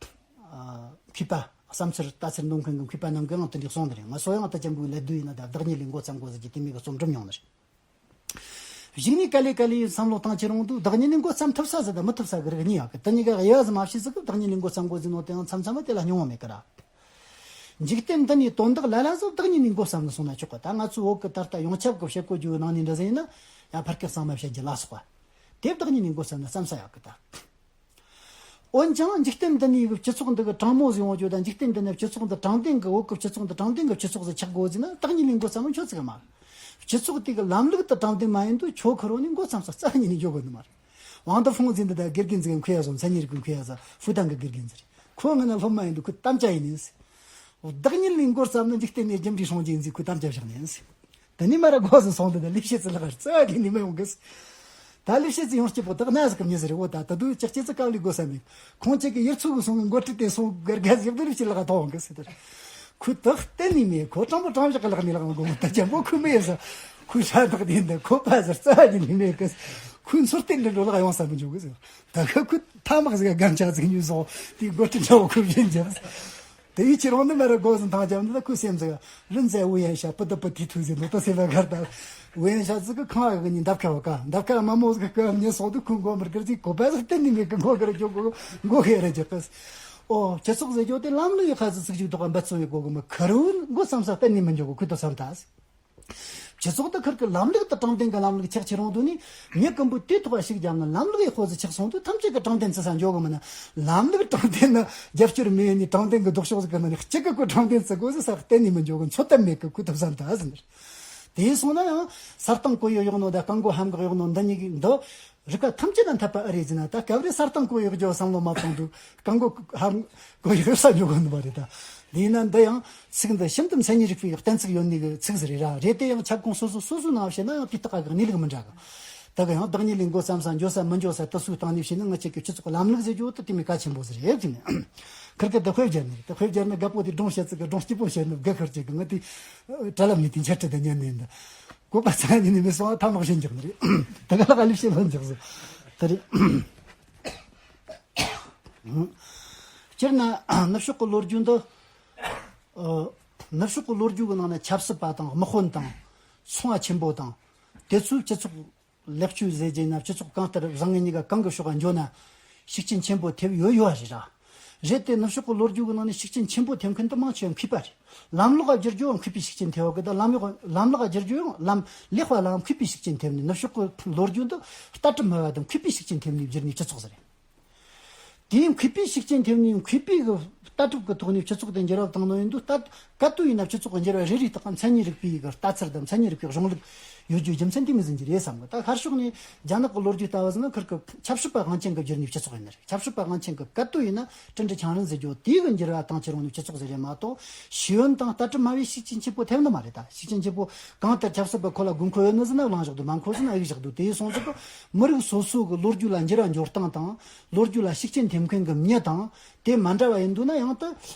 མཁས་པ་བསམ་ཚུལ་ལྟ་ཚུལ་འདོན་མཁན་གྱི་མཁས་པ་རྣམས་ཀྱིས་ཡང་དེ་འདྲ་གསུངས་ནི་རེད། ང་ཚོ་ཡང་ད་ཅན་པོའི་ལད་ཟློས་ཡིན་ན་ད་བདག་ཉིད་ལས་འགོ་བརྩམ་དགོས་ཟེར་གྱི་དེ་མོ་གི་རྩོམ་འབྲི་མྱོང་ནི་རེད། གཞུག་ནས་ག་ལེ་ག་ལེ་བསམ་བློ་བཏང་ཁྱེར་འོང་དུས་བདག་ཉིད་ནས་འགོ་བརྩམས་ཐུབ་ས་ཟིག་དང་མི་ཐུབ་ས་གི་རིགས་གཉིས་ཡོད་གི། དེ་གཉིས་ཀ་དབྱེ་བ་ཟིག་མ་ཕྱེ་ཟིག་གི་བདག་ཉིད་ནས་འགོ་བརྩམས་དགོས་ཟེར་ནོ་དེ་ཡང་མཚམས་མཚམས་དེ་ལ་སྙིང་བོ་མེད་གི་ར། འཇིག་རྟེན་འདི་ནས་དོན་དག་ལ་ལ་ཟིག་བདག་ཉིད་ནས་འགོ་བརྩམས་ནས་སོང་ན་ཆོག་གི། ད་ང་ཚོའི་བོད་གི་ད་ལྟ་ཡོངས་ཁྱབ་གི་བྱེད་སྒོ་བརྒྱུད་ནང་ནས་འདྲ་ཟིག་ཡིན་ན་ཡང་ཕར་སྐད་གཙང་མ་བཤད་རྒྱུ་ལ་སོགས་པ་དེ་བདག་ཉིད་ནས་འགོ་བརྩམས་ན་བརྩམས་ས་ཡོད་གི་ད། འོན་ཀྱང་འཇིག་རྟེན་འདི་ནས་སྤྱི་ཚོགས་འདི་གི་དྲང་མོ་ཟིག་ཡོང་རྒྱུ་དང་། འཇིག་རྟེན་འདི་ནས་སྤྱི་ཚོགས་འདི་དྲང་བདེན་གི་བོད་གི་སྤྱི་ཚོགས་འདི་དྲང་བདེན་གི་སྤྱི་ཚོགས་ཟིག་ཆགས་དགོས་ཟེར་ན་བདག་ཉིད་ནས་འགོ་བརྩམས་ན་ཆོག་ཟིག་གི་མ་རེད། སྤྱི་ཚོགས་དེ་གི་ལམ་ལུགས་དེ་དྲང་བདེན་མ་ཡིན་དུས་ཁྱོ་ཁེར་རོ་ནས་འགོ་བརྩམས་ས་རྩ་བ་ཉིད་ནས་འཇོག་གི་ནི་མ་རེད། ཝང་ཏི་ཧྥུང་ཟེར་འདི་ད་དགེ་རྒན་ཟིག་མཁས་ཡ་ཟོ། མཚན་ཉིད་རིག་པའི་མཁས་ཡ་ཟོ། ཧྥུ་ཏན་གི་དགེ་རྒན་ཟིག་རེད། ཁོ་ངི་ན་སློབ་མ་ཡིན་དུས་ཁོ་དམ་བཅའ་ཡིན་ནི། བདག་ཉིད་ལས་འགོ་བརྩམས་ན་འཇིག་རྟེན་ནས་རྒྱུ་འབྲས་བྱུང་རྒྱུ་ཡིན་ཟེར་ཁོས་དམ་བཅའ་བཞག་ནི་ཡིན་ཟེར། དེ་ནས་མ་ར་སྒོ་ཟིག་སོང་དུས་ད་ལས་བྱེད་ཚུལ་ལ་ཁར་རྩ་བ་ཉིད་ནས་མི་ཡོང་གི་ཟེར། ད་ལས་བྱེད་ཚུལ་ཡོང་སྐྱིད་པོ་དག་ན་ཟིག་གི་མྱི་ཟེར་རེ་བོ། ད་ད་དུང་ཅག་ཅེ་ཙི་དཀའ་ལས་དགོས་ས་མེད། ཁོང་ཅག་གི་ཡུལ་ཚོ་གི་སོང་གི་འགོ་ཁྲིད་དེ་སོང་གར་ག་ཟིག་ཏུ་ལས་བྱེད་ལ་ཁ་ཐོག་གི་ཟེར། དེར་ཁོས་དག་གཏན་ནས་མེད། ཁོ་དྲང་པོ་དྲང་བཞག་གི་ལག་ནས་ལག་ན་སྒོ་མོ་ད་ཅན་པོ་ཁོས་མེད་ཟེར། ཁོས་ཧྲ་དག་དེ་འདི་ཁོ་པ་ཟེར་རྩ་བ་ཉིད་ནས་མེད་གི་ཟེར། ཁོས་འཚོ་རྟེན་འདྲ་འགྲོ་ལག་ཡོང་ས་མི་འཇུག་གི་ཟེར། ད་གི་ཁོས་ཐ་མག་ཟིག་ག་གན་ཆ་ཟིག་ཉོས་སོང་། དེའི་སྒོ་ཁྲི་འདྲ་བོ་ཁོས་བཞིན་རྒྱབ་ཟེར། དེ་ཡིས་ཁྱེད་རང་ནི་མ་ར་སྒོ་ཟིན་ཐང་རྒྱབ་འདི་ལ་ཁོའི་སེམས་ཟིག་རིན་ཟེར་ཝུ་ཡན་ཤ་པུ་ཏི་པུ་ཏི་ཐུག་ཟེར་ནོ་ད་སེ་བ་གར་ད་ཝུ་ཡན་ཤ་ཟིག་གི་ཁང་བ་གི་ནི་འདབ་ཁ་བ་ཀ་འདབ་ཁ་མ་མོ་ཟིག་གི་ཉེ་སོགས་དུ་ཁོའི་མགོ་མར་གར་ཟིག་གོ་པ་ཟིག་གཏན་ནི་མེད་གི། མགོ་གར་རྒྱོ་གོ་མགོ་ཁེ་ར་རྒྱག་གི། ཨོ་སྤྱི་ཚོགས་ཟེར་རྒྱོ་དེ་ལམ་ལུགས་ཡི་ཁ་ཟིག་ཚིག་ཅིག་ཐོག་འབད་བརྩོན་ཡི་གོ་གི་མི་ཁར་བུ་མགོ་བསམ་ས་གཏན་ནི་མི་འཇོག་གི། ཁོས་ད་བསམ་ད་ཟིག་སྤྱི་ཚོགས་དེ་ཁུར་གི་ལམ་ལུགས་དེ་དྲང་བདེན་གི་ལམ་ལུགས་ཆགས་ཁྱེར་འོང་དུས་ནི། མྱི་ཀུན་པོ་དེའི་ཐོག་ཞིག་བརྒྱབ་ན་ལམ་ལུགས་ཡག་པོ་ཟིག་ཆགས་སོང་དུས་ཐམས་ཅད་ཀྱི་དྲང་བདེན་བརྩི་ས་འཇོག་གི་མིན་ན། ལམ་ལུགས་དྲང་བདེན་ན་རྒྱབ་སྐྱོར་མེད་ནི་དྲང་བདེན་གི་ལྡོག་ཕྱོགས་ཟིག་གི་ནང་ནས་གཅིག་གི་ཁོ་དྲང་བདེན་བརྩི་དགོས་ཟེར་ས་གཏན་ནས་མི་འཇོག་གི། འཚོ་ཐབས་མེད་གི། ཁོས་ཐུབ་བསམ་ད་ཟིན། དེ་སོང་ན་ཡང་ས་སྟེང་གོ་ཡོ་ཡོག་ནོ་ད་རྐང་མགོ་ཧམ་གི་ཡོག་ནོ་འདི་གཉིས་ཀྱི་འདི། རིགས་ཁ་ཐམས་ཅད་ལ་འཐད་པ་ཨེ་རེད་ཟེར་ན། ད་སྐབས་རེ་ས་སྟེང་གོ་ཡོག་རྒྱུ་བསམ་བློ་མ་བཏང་དུས་རྐང་མགོ་ཧམ་གོ་ཡོག་ས་འཇོག་གོ་ནི་མ་རེད་ད། དེས་ན་འདི་ཡང་ཚིག་འདི་ཤིན་ཏུ་མཚན་ཉིད་རིག་པའི་གཏན་ཚིགས་ཡོད་ནི་གི་ཚིག་ཟིག་རེད་ར། རེད་དེ་ཡང་ཁྱབ་ཁོངས་སོ་སོ་སོ་སོའི་ནང་བཤད་ན་ཡང་དེ་དག་གི་གནས་ལུགས་མི་འདྲ་གི། ད་གི་ཡང་བདག་ཉིད་ལས་འགོ་བརྩམས་ས་འཇོག་ས་མི་འཇོག་ས་དུ་སུའི་སྟེང་ནས་བཤད་ན། ང་ཅག་གི་སྤྱི་ཚོགས་ལམ་ལུགས་ཟེར་རྒྱུ་དེ་དེ་མི་གལ་ཆེན་པོ་ཟིག་རེད་ཟེར་ནས། ཁིར་ཀི་དེ་དཔེ་བརྒྱབ་ནས་དེ་དཔེ་བརྒྱབ་ན་རྒད་པོ་དེ་སྒྲུང་བཤད་ཚིག་གི་སྒྲུང་སྐྱིད་པོ་བཤད་ནི་དགའ་ཁུར་ཅིག་གི། ང་དེ་དྲ་ལམ་ནས་དེ་འཆད་ཁྲིད་དེ་ཉན་ནས་འདི། བཀོད་པ་ཚང་ཉིད་ནས་མི་སོང་བ་ཐ་མག་བྱིན་འཇོག་ནི་རེད། ད་ག་ལ་ག་ལས་བྱེད་ལོན་འཇོག་ཟེར། དེ་རེད། སྤྱིར་ན་ནུབ་ཕྱོགས་ཀྱི་ལོ་རྒྱུས་འདི། ཨ། ནུབ་ཕྱོགས་ཀྱི་ལོ་རྒྱུས་ཀྱི་ནང་ན་ཆབ་སྲིད་པ་དང་དམག་དཔོན་དང་ཚོང་བ་ཆེན་པོ་དང་། དེ་ཚོའི་སྤྱི་ཚོགས་ལེགས་བཅོས་ཟེར་རྒྱུ་ན་སྤྱི་ཚོགས་གང་ལྟར་བཟང་ངན་གཉིས་ཀ་གང་གི་ཕྱོགས་ལ་འགྱོ་ན་ཤུགས་རྐྱེན་ཆེན་པོ་ཐེབས་ཡོད་ཡོད་རེད་ར། རེད་དེ་ནུབ་ཕྱོགས་ཀྱི་ལོ་རྒྱུས་ཀྱི་ནང་ནས་ཤུགས་རྐྱེན་ཆེན་པོ་ཐེབས་མཁན་དེ་མང་ཆེ་བ་མཁས་པ་རེད། ལམ་ལུགས་བསྒྱུར་རྒྱུ་ཡང་མཁས་པའི་ཤུགས་རྐྱེན་ཐེབས་པ་གི། ད་ལམ་ལུགས་ལམ་ལུགས་བསྒྱུར་རྒྱུ་ཡང་ལམ་ལེགས་པ་ལའང་མཁས་པའི་ཤུགས་རྐྱེན་ཐེབས་ནས། ནུབ་ཕྱོགས་ཀྱི་ལོ་རྒྱུས་འདི་ལྟ་གྲུབ་སྨྲ་བ་དང་མཁས་པའི་ཤུགས་རྐྱེན་ཐེབས་ནས་བསྒྱུར་ནས་སྤྱི་ཚོགས་ཟེར་རེད། དེའི་མཁས་པའི་ཤུགས་རྐྱེན་ཐེབས་ནས་མཁས་པའི་གི་ལྟ་གྲུབ་ཀྱི་ཐོག་ནས་སྤྱི་ཚོགས་དེ་འགྱུར་བ་བཏང་ནོ་ཡིན་དུས། ད་ག་དུས་ཡིན་ན་སྤྱི་ཚོགས་ཀྱི་འགྱུར་བ་རེ་རེའི་ཐོག་གི་མཚན་ཉིད་རིག་པའི་གི་ལྟ་ཚུལ་དང་མཚན་ཉིད་རིག་པའི་གཞུང་ལུགས་ཡོད་རྒྱུའི་རྒྱུ་མཚན་དེ་མོ་ཟིག་ཡིན་གྱི་རེད་བསམ་གི། ད་ཤར་ཕྱོགས་ནས་རྒྱ་ནག་གི་ལོ་རྒྱུས་ལྟ་བུ་ཟིག་ན་ཁིར་གི་ཆབ་སྲིད་པ་དབང་ཆེན་གྱིས་བསྒྱུར་ནས་སྤྱི་ཚོགས་ཡིན་ནི་རེད། ཆབ་སྲིད་པ་དབང་ཆེན་གྱིས་ག་དུས་ཡིན་ན་ཀྲུང་ཀྲུང་ཆིང་རན་ཟེར་རྒྱུ་དེའི་གི་འགྱུར་བ་བཏང་ཁྱེར་འོང་ནས་སྤྱི་ཚོགས་ཟིག་རེད་མ་གཏོགས། ཤེས་ཡོན་དང་ལྟ་གྲུབ་སྨྲ་བའི་ཤུགས་རྐྱེན་ཆེན་པོ་ཐེབས་ནི་མ་རེད། ད་ཤུགས་རྐྱེན་ཆེན་པོ་གང་ལྟར་ཆབ་སྲིད་པ་ཁོ་ལ་དགོས་མཁོ་ཡོད་ནི་ཟིག་ན་བླངས་བཞག་འདུག་མ་མཁོ་ཟིག་ན་གཡུགས་བཞག་འདུག་དེ་སོང་ཙང་གི་མི་རིགས་སོ་སོ་གི་ལོ་རྒྱུས་ལ་འགྱུར་བ་འགྱུར་སྟངས་དང་། ལོ་རྒྱུས་ལ་ཤུགས་རྐྱེན་ཐེབས་མཁན་གྱི་མྱི་དང་དེ་མ་འདྲ་བ་ཡིན་འདུག་ན་ཡང་དེ་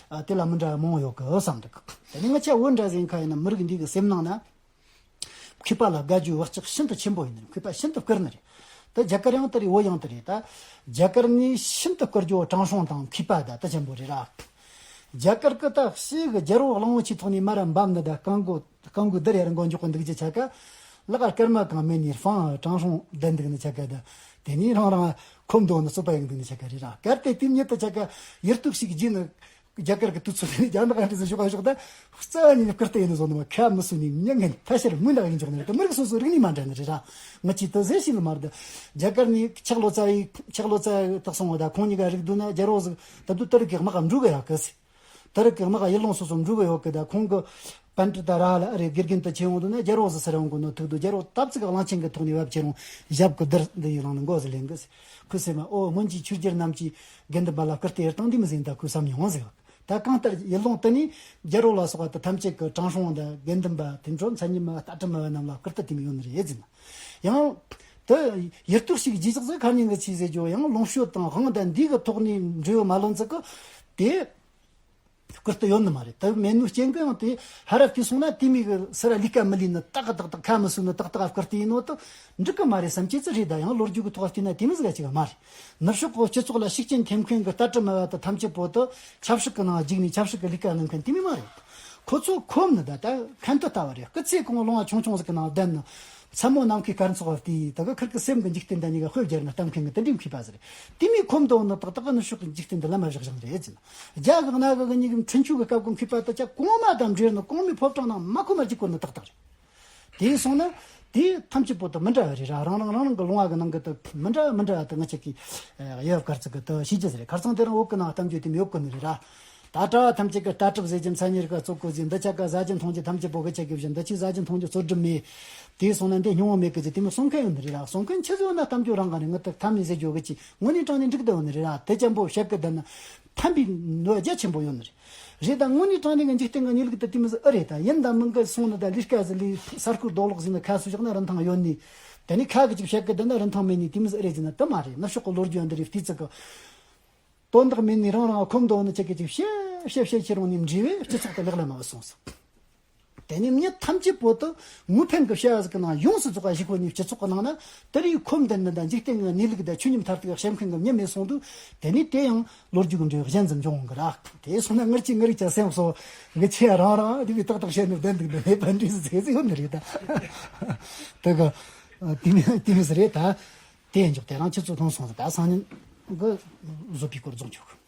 དེ་ལ་མི་འདྲ་བ་མང་བོ་ཡོད་གི་བསམ་འདུག་དེ་ནི་ང་ཆ་བོད་འདྲ་ཟིག་ཡིན་ཁ་ཡིན་ན་མི་རིགས་འདི་གི་སེམས་ནང་ན། མཁས་པ་ལ་དགའ་རྒྱུའི་བག་ཆགས་ཤིན་ཏུ་ཆེན་པོ་ཡིན་ནི་རེད། མཁས་པ་ཤིན་ཏུ་བཀུར་ནི་རེད། ད་རྒྱ་གར་ཡང་དེ་རེད། བོད་ཡང་དེ་རེད། ད་རྒྱ་གར་ནས་ཤིན་ཏུ་བཀུར་རྒྱུ་ཀྲང་ཧྲུང་དང་མཁས་པ་ད་ད་ཆེན་པོ་རེད་ར། རྒྱ་གར་གི་ད་ཕྱི་གི་རྒྱལ་པོ་གླང་པོ་ཆེའི་ཐོག་ནས་མར་ར་འབབ་ནི་ད་རྐང་མགོ་རྐང་མགོ་དེར་ཡར་མགོ་འཇོག་གི་འདུག་རྒྱུ་ཆ་ག་ལག་སྐར་མ་གང་མེད་ནས་ཧྥང་ཀྲང་ཧྲུང་བསྡད་འདུག་ནི་ཆ་ག་ད། དེ་ནས་རང་རང་ཁོམ་དོ་ནི་རྩོད་པ་ཡང་འདུག་ནི་ཆ་ག་རེད་ར། གལ་ཏེ་དེ་ཉིད་དུ་ཆ་ག་ཡིར་གཏུག་ཞིག་བགྱིས་ནི། རྒྱ་གར་གྱི་དུས་ཚོད་དེ་རྒྱ་ནག་ཨ་འདྲ་ཟིག་ཞོག་ཨ་ཞོག་ད་རྩ་བ་ཉིད་ནས་བཀུར་སྟི་ཡེད་ནི་བཟོ་ནི་མ་ཁ་མི་སུ་ནི་མྱ་ངན་ཐ་ཤལ་མུན་ནག་ཡིན་འཇོག་ནི་རེད། ད་མི་རིགས་སོ་སོ་རིག་གནས་མ་འདྲ་ནི་རེད་ར། ང་ཅི་ད་ཟེར་ཞིག་ལ་མར་ད་རྒྱ་གར་ནས་ཆག་ལོ་ཙཱ་ཡི་ཆག་ལོ་ཙཱ་ཡི་དག་སོང་བ་ད་ཁོང་གཉིས་ཀ་རིག་འདུག་ན་རྒྱལ་པོ་ཟིག་ད་དུ་ཏི་རིག་གི་དམག་འགྲོ་གི་ཡོད་གི་ཟེར། ཏི་རིག་གི་དམག་ཡུལ་ལུང་སོ་སོ་འགྲོ་གི་ཡོད་གི། ད་ཁོང་གི་པཎྜི་ཏ་ར་ལ་ཨ་རེ་དགེ་རྒན་དུ་ཆེ་འོང་དུ་ན་རྒྱལ་པོ་ཟིག་སེར་འོང་གི་ནོ་ཐུག་དུ་རྒྱལ་པོ་སྟབས་ཙིག་གླང་ཆེན་གི་ཐོག་ནས་བབ་ཁྱེར་འོང་ཞབས་གི་དར་འདི་ཡི་ལང་ནི་མགོ་ཟིག་ལེན་གི་ཟེར། ཁོས་སེམས་མ་ཨོ་སྔོན་གྱི་ཆོས་རྒྱལ་རྣམས་ཀྱིས་དགེ་འདུན་པ་ལ་བཀུར་སྟི་ཡེད་སྟངས་འདི་མོ་ཟིག་ཡིན། ད་ཁོས་བསམ་མྱོང་ཟིག་ད་གང་ལྟར་ཡུལ་ལུང་དུ་ནས་རྒྱལ་པོ་ལ་སོགས་པ་དེ་ཐམས་ཅད་ཀྱི་ཀྲང་ཧྲུང་དང་དགེ་འདུན་པ་དེ་འཕྲོ་མཚན་ཉིད་མ་ལྟ་གྲུབ་སྨྲ་བ་རྣམས་ལ་བཀུར་སྟི་དེ་མོ་ཡོད་ནི་རེད་ཟེར་ན། ཡང་དེ་ཡིར་གཏུག་ཞིག་རྗེས་ཆགས་ཟིག་ཁ་ཉིན་གི་ཆི་ཟེར་རྒྱུ་ཡང་ལུང་ཤོད་དང་དབང་དང་འདི་གི་ཐོག་ནས་འབྲེལ་ཡོད་མ་ལོན་ཟིག་གི་དེ། བསྐུར་དུ་ཡོད་ནི་མ་རེད། དེ་མེད་ནོ་རྐྱེན་གྱིས་ཡང་དེ་ཧར་ར་བལྟས་སོང་ན་དེ་མོ་གི་སི་ར་ལས་ཀ་མི་ལས་ནི་ཏག་ཏག་ཏག་ཁ་མི་སོས་ནི་ཏག་ཏག་བསྐུར་དུ་ཡིན་ནོ་དེ་འགྲིག་གི་མ་རེད་བསམ་ཅེས་ཙི་རེད། ད་ཡང་ལོ་རྒྱུས་ཀྱི་ཐོག་བལྟས་ན་དེ་མོ་ཟིག་ཅིག་མ་རེད། ནུབ་ཕྱོགས་ཀྱི་སྤྱི་ཚོགས་ལ་ཤུགས་རྐྱེན་ཐེབས་མཁན་གྱི་ལྟ་གྲུབ་མི་བ་དེ་ཐམས་ཅད་པོ་དེ་ཆབ་སྲིད་ཀྱི་ནང་འཇུག་ནས་ཆབ་སྲིད་ཀྱི་ལས་ཀ་གནང་མཁན་དེ་མོ་མ་རེད། ཁོ་ཚོ་ཁོམ་ནི་ད་ད་ཁན་དུ་ལྟ་བ་རེད། སྐུ་ཚེ་གང་ལོང་བ་ཆུང་ཆུང་ཟིག་གི་ནང་བསྡད་ནི། མཚན་མོ་ནམ་མཁའི་སྐར་ཚོགས་བལྟས་ད་གི་ཁིར་གི་སེམས་ཀྱི་འཇིག་རྟེན་ད་གཉིས་ཀ་དཔེ་སྦྱར་ན་གཏམ་མཁན་གྱི་དེ་འདྲའི་མཁས་པ་ཟིག་རེད། དེ་མོ་ཁོམ་དུ་ནི་ཏག་ཏག་གི་ནུབ་ཕྱོགས་ཀྱི་འཇིག་རྟེན་འདི་ལམ་མ་བཞག་བཞག་རེད་ཟེར་ན། རྒྱ་གི་གནའ་གི་གི་གཉིས་ཀྱི་འཕྲིན་བཅོལ་གི་སྐབས་ཀྱི་མཁས་པ་དེ་ཆ་གོང་མ་དང་འབྲེལ་ནི་གོང་མའི་ཕོ་བྲང་ནང་མ་ཁོ་མ་གཅིག་གོ་ནི་ཏག་ཏག་རེད། དེ་སོང་ན་དེ་ཐམས་ཅད་པོ་དེ་མི་འདྲ་བ་རེད་ར། རང་རང་རང་རང་གི་ལུང་བ་གི་ནང་གི་དེ་མི་འདྲ་མི་འདྲ་བ་དེ་ང་ཅག་གིས་ཡོད་སྐར་ཚིག་གི་དེ་ཤེས་རྒྱུ་ཟེར་རེད། ཁར་སང་དེ་རིང་བོད་གི་ནང་གཏམ་རྒྱུད་དེ་མི་ཡོད་གི་ནི་རེད་ར། ད་གྲྭ་བ་ཐམས་ཅད་ཀྱི་ལྟ་གྲུབ་ཟེར་གྱི་མཚན་ཉིད་ཀ་གཙོ་བཀོད་ཟིན་འདི་ཆ་ག་ཟ་རྒྱུ་འཐུང་རྒྱུ་ཐམས་ཅད་པོ་གི་ཆ་གི་བཞིན་འདི་ཆི་ཟ་རྒྱུ་འཐུང་རྒྱུ་རྩོད་སྒྲུབ་མེད། དེ་སོང་ན་འདི་སྙིང་བོ་མེད་གི་ཟེར་དེ་མོ་གསུང་མཁན་ཡོད་ནི་རེད་ར། གསུང་མཁན་ཆི་ཟིག་ཡོད་ན་གཏམ་རྒྱུད་རང་ག་ནས་ངི་ཐུག་ཐམ་ནས་ཟེར་རྒྱུ་གི་ཅི་དངོས་གནས་དྲང་ནས་འགྲིག་བསྡད་ཡོད་ནི་རེད་ར། དེ་ཅན་པོ་བཤད་གི་བསྡད་ན་ཕན་པའི་ནུས་པ་རྒྱ་ཆེན་པོ་ཡོད་ནི་རེད། རེད་ད་དངོས་གནས་དྲང་གནས་གི་འཇིག་རྟེན་གི་གནས་ལུགས་དེ་དེ་མོ་ཟིག་ཨེ་རེད། ད་ཡིན་ད་མིན་གི་སོང་ནི་ད་ལས་ཀ་ཟིག་ལས་ས་ཁུག་རྡོ་སློག་ཟིག་ནི་ཁ་སུ་བཞག་ན་རིན་ཐང་ཡོད་ནི། དེ་ནས་ཁ་གི་ཅིག་བཤད་གི་བསྡད་ན་རིན་ཐང་མེད་ནི་དེ་མོ་ཟིག་ཨེ་རེད་ཟེར་ན་དེ་མ་རེད། ནུབ་ཕྱོགས་གི་ལོ་རྒྱུས་འདི་རེད་བལྟས་ཚིག་གི་དོན་དག་མེད་ནས་རང་རང་ཁོམ་དུ་ནི་ཅིག་གི་ཅིག་བཤད་བཤད་བཤད་ཁྱེར་འོང་ནས་འབྲས་བུ་སྤྱི་ཚོགས་དེ་ལེགས་ལ་མ་བུད་སོང་ཟིག་དེ་ནས་མྱི་ཐམས་ཅད་པོ་དུ་ངུ་ཕན་གི་བྱ་བ་ཟིག་གི་ནང་ཡོངས་སུ་རྫོགས་པ་ཞིག་ཁོ་ནས་སྤྱི་ཚོགས་གི་ནང་ན་དེ་རིགས་ཁོམ་དུ་ནི་ད་འཇིག་རྟེན་གི་གནས་ལུགས་དང་ཆོས་ཉིད་མཐར་ཐུག་བཤད་མཁན་གི་མྱི་མེད་སོང་དུས་དེ་ནས་དེ་ཡང་ལོ་རྒྱུས་གི་འབྲས་བུ་གཞན་ཙམ་འབྱུང་འོང་གི་ར། དེ་སོང་ན་ངར་གྱི་ངར་གྱི་སེམས་སོ་ངི་ཆེ་རང་རང་དེ་བས་ཏག་ཏག་བཤད་ནི་བདེན་འདུག་ནི་མེད་པ་འདྲ་ཟིག་ཟེར་ཟིག་ཡོད་ནི་རེད་ད། དེ་གི་དེ་མི་དེ་མི་ཟིག་རེད་ད། དེ་ཡིན་ཅོག་དེ་རང་ཁྱེད་ཚོ་མཐོང་སོང་ཟིག་ད་སང་ཉིན་གི་བཟོ་པའི་སྐོར་རྫོགས་ཆོག